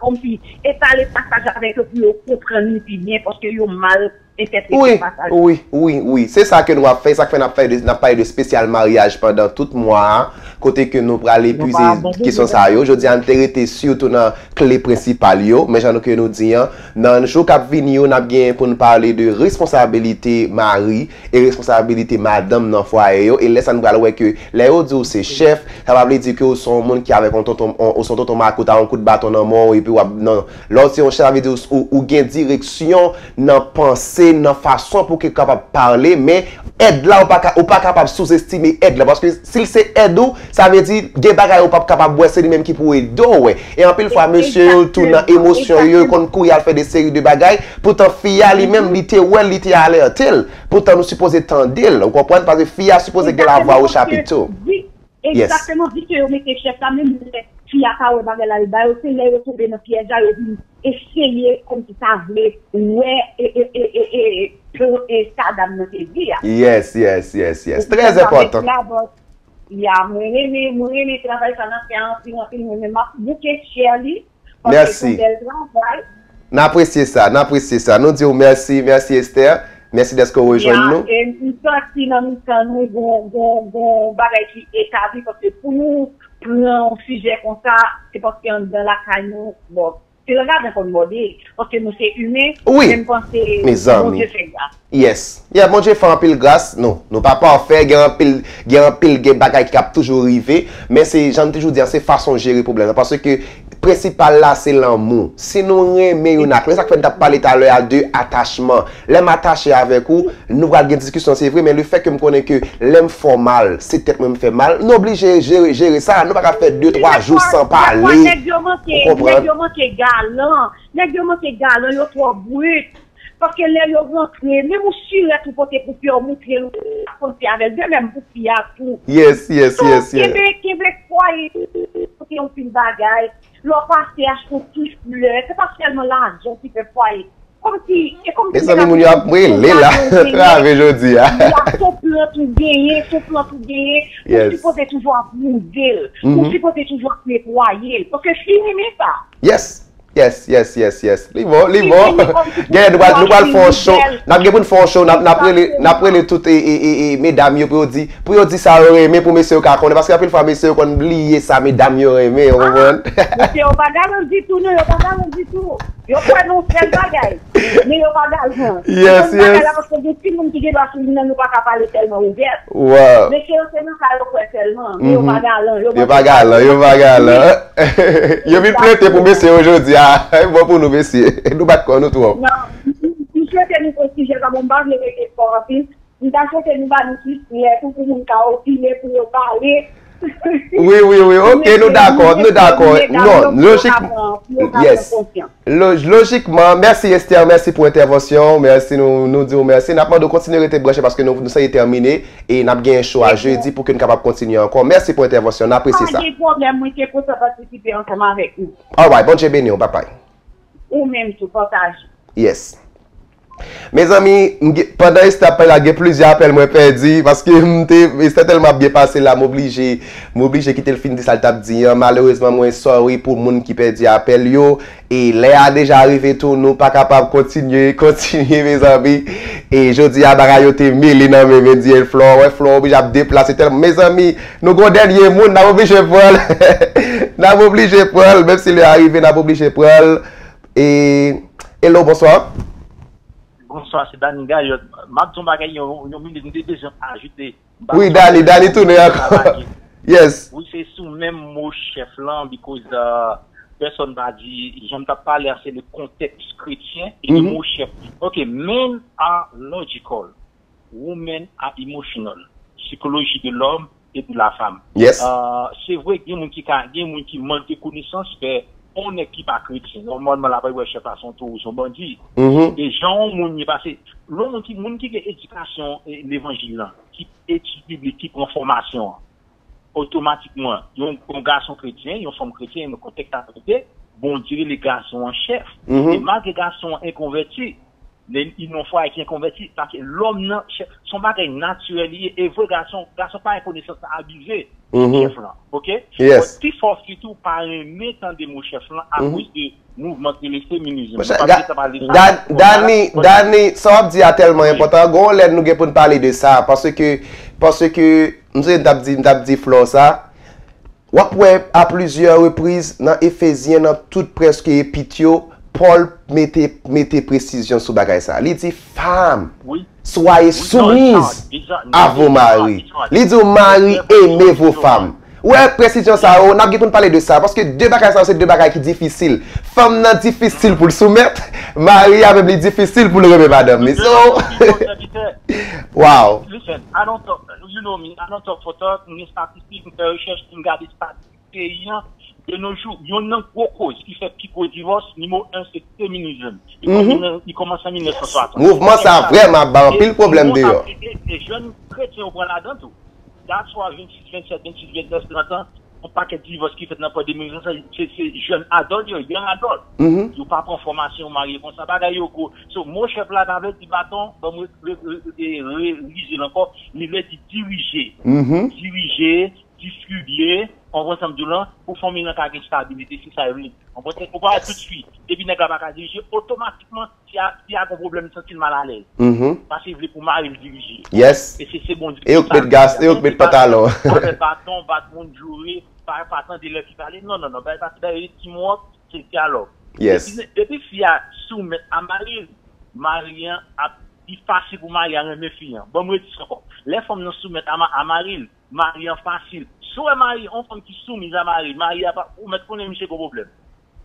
kòmsi, etale pasaj avèk yo pou yo konprann li pi byen, paske yo mal entèprete pasaj. Wi, wi, wi, wi. Se sa ke nou ap fè, sa k fè n ap fè de, n ap pale de spesyal maryaj pandan tout mwa a, kote ke nou prale epize kesyon sa yo. Jodi a, n te rete sitou nan kle prensipal yo, men jan nou ke nou di an, nan jou k ap vini yo, n ap gen pou n pale de responsabilite mari e responsabilite madanm nan fwaye yo, e lè sa n pral wè ke lè yo di w se chèf, sa pa vle di ke w se yon moun ki avèk yon tonton, ou se yon tonton makout a yon kout baton nan men w, epi w ap nan Lè w se yon chèf, sa vle di ou, ou gen direksyon nan panse, nan fason pou ke kapab pale, men èd la, ou pa ka, ou pa kapab souzestime èd la, paske si l se èd ou, sa vle di gen bagay ou p ap kapab wè, se li menm ki pou ede w wè. E anpil fwa, mesye yo tou nan emosyon yo, yo konn kouri al fè de seri de bagay, poutan fi a li menm, li te wè l, li te alète l, poutan nou sipoze tande l, ou konprann, paske fi a sipoze gen lavwa o chapit tou. Egzakteman, vi ke yo mete chèf la, menm lè fi a ka wè bagay la, li ba yo, se lè yo tonbe nan pyèj la, yo vin eseye kòmsi ta vle wè e, e, e, e, e, e, e sa dam nan te di a. Yes, yes, yes, yes. Trè enpòtan. Ya, mwen renmen, mwen renmen travay sa nan fè anpil, anpil, mwen menm m ap bouke share li. Paske se yon bèl travay. N apresye sa, n apresye sa. Nou di w mèsi, mèsi Esther. Mèsi dèske w rejwenn nou. E m santi nan mitan nou gon, gon, gon bagay ki etabli, paske pou nou pran yon sijè konsa, se paske anndan lakay nou, bon, pil raden konn mòde, paske nou se imen, men m panse Bondye fè gras. Yes. Yeah, Bondye fè anpil gras. Nou, nou pa pafè, gen anpil, gen anpil, gen bagay ki ap toujou rive, men se, jan m toujou di an, se fason w jere pwoblèm nan, paske prensipal la se lanmou. Si nou renmen youn ak lòt, e sa k fè n t ap pale talè a de atachman. Lè m atache avèk ou, nou pral gen diskisyon, se vre, men lefètke m konnen ke lè m fè w mal, se tèt mwen m fè mal, nou oblije jere, jere sa. Nou pa ka fè de, twa jou san pale. Ou konprann? Nèg yo manke galan. Nèg yo manke galan, yo twò brit. Paske lè yo rantre, menm yon sirèt ou pote pou fi a, ou montre l, ou konn fè avè l. De menm pou fi a tou. Yes, yes, yes, yes. Kenbe, kenbe fwaye, pote yon pil bagay. Lè w pase achte yon ti flè, se pa sèlman lajan ki fè fwaye. Kòmsi, e kòmsi. Mezanmi, moun yo ap rele la. Grave jodi a. Se yon plant ou genyen, se yon plant ou genyen. Ou sipoze toujou ap wouze l. Ou sipoze toujou ap netwaye l. Paske fi renmen sa. Yes. Yes, yes, yes, yes. Li bon, li bon. Gen, nou pral, nou pral fè yon show. N ap gen pou n fè yon show. N ap, n ap rele, n ap rele tout e, e, e, e, medam yo pou yo di, pou yo di sa yo renmen pou mesye yo ka konnen. Paske anpil fwa mesye yo konn bliye sa medam yo renmen, ou konprann? Mesye yo pa galan ditou, non, yo pa galan ditou. Yo kwè nan yon sèl bagay, men yo pa galan. Yes, yes. Yo konn bagay la paske gen timoun ki gen dwa sou li nan, nou pa ka pale tèlman ouvè. Wow. Mesye yo se nan sa yo kwè sèlman, men yo pa galan. Yo pa galan, yo pa galan. Yo vin plente pou mesye yo jodi a. Bon pou nou, mesye. Nou bat kò nou twòp. Non, m swete nou pran sijè sa, bon, m pa vle rete twò anpil. M ta swete nou ba nou plis lè tou pou moun ka opine, pou yo pale. Wi, wi, wi. Ok, nou dakò, nou dakò. Non, lojik, yes. Loj-, lojikman, mèsi Esther, mèsi pou entèvansyon w, mèsi, nou, nou di w mèsi. N ap mande w kontinye rete branche paske nou, nou sanble tèmine e n ap gen show a jedi pou ke n kapab kontinye ankò. Mèsi pou entèvansyon, n apresye sa. Pa gen pwoblèm, mwen te kontan patisipe ansanm avèk nou. Alright, Bondye beni w, bye bye. Ou menm tou, pataje. Yes. Mezanmi, m gen, pandan Esther ap pale la, gen plizyè apèl mwen pèdi, paske m te, Esther tèlman ap byen pase la, m oblije, m oblije kite l fin di sa l t ap di an. Malerezman, mwen sorry pou moun ki pèdi apèl yo. E lè a deja rive tou, nou pa kapab kontinye, kontinye, mezanmi. E jodi a, bagay yo te mele nan men Mendy and Flore. Wè, Flore oblije ap deplase tèlman. Mezanmi, nou gon dènye moun, n ap oblije pran l. N ap oblije pran l, menm si lè a rive, n ap oblije pran l. E, hello, bonswa. Bonswa, se Dany Gayot. M ap di yon bagay, yon, yon minit, m te bezwen ajoute. M pa Wi, konn Dany, si Dany tounen ankò. Yes. Wi, se sou menm mo chèf lan, because, uh, pèsonn pa di, jan m t ap pale a, se le kontèks kretyen e le Mhm. mo chèf. Ok, men are logical. Women are emotional. Psychologie de l'homme et de la femme. Yes. Uh, se vre, gen moun ki ka, gen moun ki manke konesans, fè yon nèg ki pa kretyen. Nòmalman, l ap wè chèf la se yon towo, se yon bandi. Mhm. E jan yon moun ye pase, lè yon moun ki, moun ki gen edikasyon, e, levanjil lan, ki etid biblik, ki pran fòmasyon an, otomatikman, yon, yon gason kretyen, yon fanm kretyen, nan kontèks sa, Bondye rele gason an chèf. Mhm. E malgre gason an enkonvèti, men li nan fwa ki enkonvèti, paske lòm nan, chèf, se yon bagay natirèl li ye, e vre gason, gason pa gen konesans nan abize Mhm. chèf lan, ok? Yes. But pi fò sitou pa renmen tande mo chèf lan Mhm. akoz de mouvman ki rele feminism. Monchè, Nou pa ga- bezwen pale sa, Da- Dany, Dany, sa w ap di a tèlman Wi. enpòtan. Gon lè nou gen pou n pale de sa, paske, paske, m sonje m t ap di, m t ap di Flò sa, w ap wè a plizyè repriz nan Efezyen, nan tout prèske epit yo, Pòl mete, mete presizyon sou bagay sa. Li di, Femme, Wi. soyez Wi, non, soumises Richard, Richard, à vos maris. Richard. Li di, Mari, Richard, aimez vos Richard. femmes. Ou wè, presizyon sa yo, n ap gen pou n pale de sa, paske de bagay sa yo, se de bagay ki difisil. Fanm nan difisil pou l soumèt, mari a menm li difisil pou l renmen madanm li. So, Listen, wow. Listen, I don't talk, you know me, I don't talk for talk, m gen estatistik, m fè rechèch, m gade estatistik peyi an, de nos jours, youn nan gwo koz ki fè pi gwo divòs, nimewo en, se feminism. E Mhm. kòm li kòmanse an mil nèf san swasant. Mouvman sa vrèman ap bay anpil pwoblèm deyò. E, e, e jèn kretyen yo pran ladan tou. That's why vennsis, venntsèt, vennsis, vennèf, trant an, yon pakèt divòs ki fèt nan pwen de mil san, se, se jèn adòl yo, young adult. Mhm. Yo pa pran fòmasyon, yo marye konsa, bagay yo gwo. So, mo chèf la, pa vle di baton, bon, mwen re, re, re, re, revizye l ankò, li vle di dirije. Mhm. Dirije, distribye, w konprann sa m di w lan, pou fanmi lan ka gen estabilite, se sa yo vle di. W konprann? Ou pa wè toutswit, depi nèg la pa ka dirije, otomatikman, fi a, fi a gon pwoblèm, li santi l malalèz. Mhm. Paske li vle pou mari l dirije. Yes. E se, se Bondye ki sa. E yo k met gas, e yo k met pantalon. Avè baton, bat moun, joure, pa, pa tande lè fi pale. Non, non, non, bay, bay, bay, teamwork, se dyalòg. Yes. Depi, depi fi a soumèt a mari l, mari an ap pi fasil pou mari a renmen fi an. Bon, m redi sa ankò. Lè fanm nan soumèt a, ma- a mari l, mari an fasil. Si w wè mari, yon fanm ki soumiz a mari, mari a pa, ou mèt konnen misye gon pwoblèm.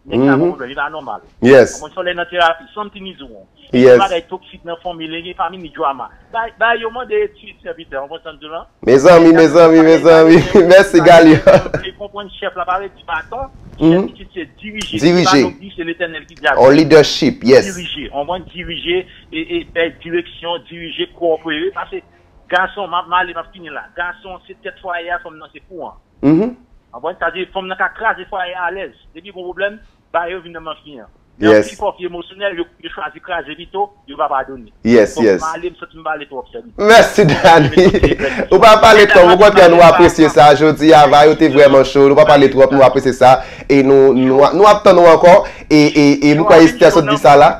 Nèg la gon Mhm. pwoblèm, li pa nòmal. Yes. Konprann sa, lè nan terapi, something is wrong. Yes. Gen bagay toksik nan fanmi, lè gen fanmi ni drama. Bay, bay yo mande etid sèvitè, w konprann sa m di w lan? Mezanmi, mezanmi, mezanmi. Mèsi, Galio. Li konprann chèf la pa vle di baton. Mhm. Chèf ki se dirije. Dirije. Se pa nou ki se Letènèl ki di a On leadership, yes. Dirije. On pran dirije e, e bay direksyon, dirije, kowopere. Paske gason, m ap male, m ap fini la. Gason se tèt fwaye a, fanm nan se kou an. Mhm. Konprann? Sa di fanm nan ka kraze fwaye a alèz. Depi gon pwoblèm, ba yo vin nan manfin an. Lè yo Yes. pi fò, pi emosyonèl, yo, yo chwazi kraze pito, yo pa padone. Yes, Fòk yes. m ale, m santi m pale twòp, sèvitè. Mèsi, Dani. Ou pa pale twòp, okontrè, nou apresye sa. Jodi a, va yo te vrèman cho. Nou pa pale twòp, nou apresye sa. E nou, nou, nou ap tann ou ankò. E, e, e m kwè Esther sot di sa la.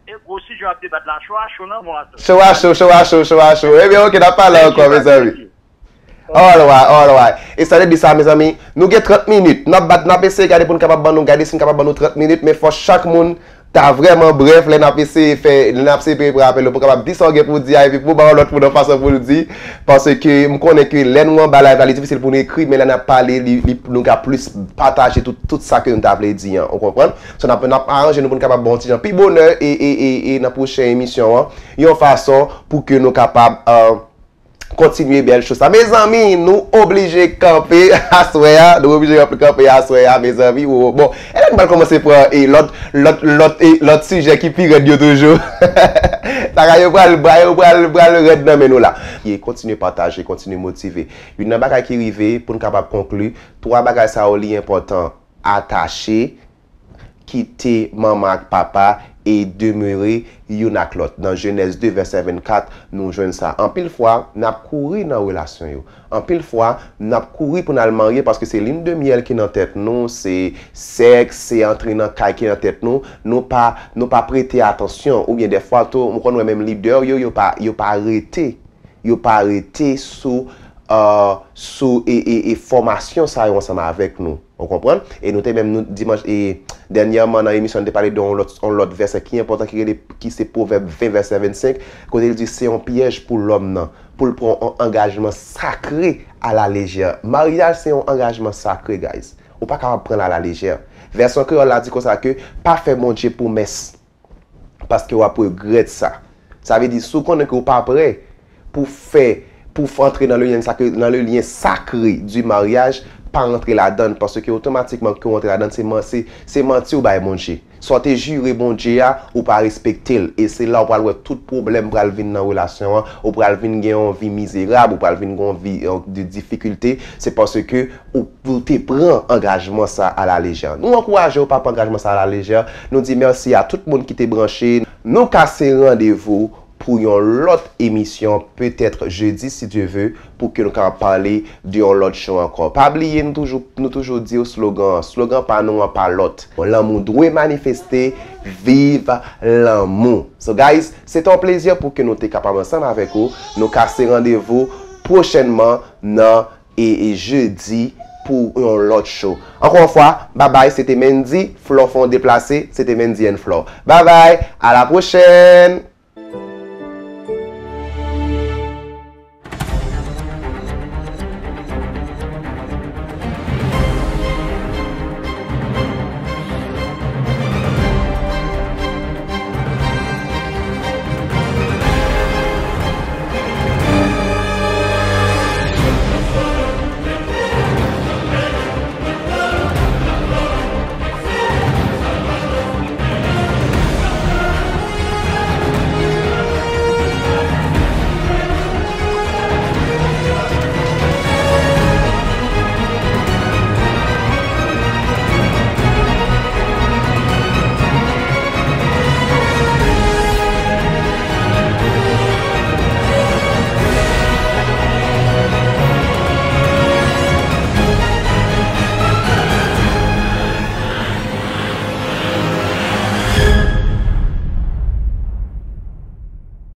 E gwo sijè w ap debat la, cho a cho nan mwa sa. Cho a cho, cho a cho, cho a cho. Ebyen, oke, n ap pale ankò, mezanmi. Alright, alright. E sa vle di sa, mezanmi, nou gen trant minit. N ap bat, n ap eseye gade pou n kapab ban nou, gade si n kapab ban nou trant minit, men fò chak moun ta vrèman brèf lè n ap eseye fè, lè n ap eseye prepare apèl yo pou w kapab di sa w gen pou w di a, epi pou w ba yon lòt moun yon fason pou l di. Paske m konnen ke lè nou anba live la, li difisil pou nou ekri, men lè n ap pale, li, li, nou ka plis pataje tout, tout sa ke nou ta vle di an, ou konprann? So, n ap, n ap aranje nou pou n kapab ba yon ti jan pi bonè e, e, e, e nan pwochen emisyon an, yon fason pou ke nou kapab, euh, kontinye bèl cho sa. Mezanmi, nou oblije kanpe aswè a. Nou oblije kanpe aswè a, mezanmi. Wo, bon, e lè nou pral kòmanse pran e lòt, lòt, lòt, e lòt sijè ki pi rèd yo toujou. Bagay yo pral, bagay yo pral, pral rèd nan men nou la. E kontinye pataje, kontinye motive. Youn nan bagay ki rive, pou n kapab konkli, twa bagay sa yo li enpòtan. Atache, kite manman ak papa e demere youn ak lòt. Nan Jenèz de vèsè vennkat, nou jwenn sa. Anpil fwa, n ap kouri nan relasyon yo. Anpil fwa, n ap kouri pou n al marye paske se lin de myèl ki nan tèt nou, se sèks, se antre nan kay ki nan tèt nou. Nou pa, nou pa prete atansyon. Oubyen dèfwa tou, ou konn wè menm lidè yo, yo pa, yo pa rete, yo pa rete sou, euh, sou e, e, e fòmasyon sa yo ansanm avèk nou. Ou konprann? E nou te menm, nou, dimanch, e dènyèman nan emisyon, nou te pale de yon lòt, yon lòt vèsè ki enpòtan, ki rele, ki se Pwovèb ven, vèsè vennsenk, kote l di se yon pyèj pou lòm nan, pou l pran yon angajman sakre alalejè. Maryaj se yon angajman sakre, guys. Ou pa kapab pran l alalejè. Vèsyon kreyòl la di konsa ke pa fè Bondye pwomès. Paske w ap regrèt sa. Sa vle di, si w konnen ke w pa prè pou fè, pou f- antre nan le lyen sakre, nan le lyen sakre du mariage, pa rantre ladann, paske otomatikman ke w antre ladann, se man- se- se manti w bay Bondye. Sa w te jire Bondye a, ou pa respekte l. E se la w pral wè tout pwoblèm pral vin nan relasyon an, ou pral vin gen yon vi mizerab, ou pral vin gen yon vi, yon, de difikilte, se paske ou, ou te pran angajman sa alalejè. Nou ankouraje w pa pran angajman sa alalejè. Nou di mèsi a tout moun ki te branche. Nou kase randevou pou yon lòt emisyon, petèt jedi, si Dye ve, pou ke nou kapab pale de yon lòt show ankò. Pa bliye, nou toujou, nou toujou di w slogan an. Slogan pa nou an pa lòt. Lanmou dwe manifeste, viv lanmou. So, guys, se te yon plezi pou ke nou te kapab ansanm avèk ou. Nou kase randevou pwochènman nan e, e jedi pou yon lòt show. Ankò yon fwa, babay, se te Mendy, Flò fè yon deplase, se te Mendy and Flò. Babay, a la pwochèn!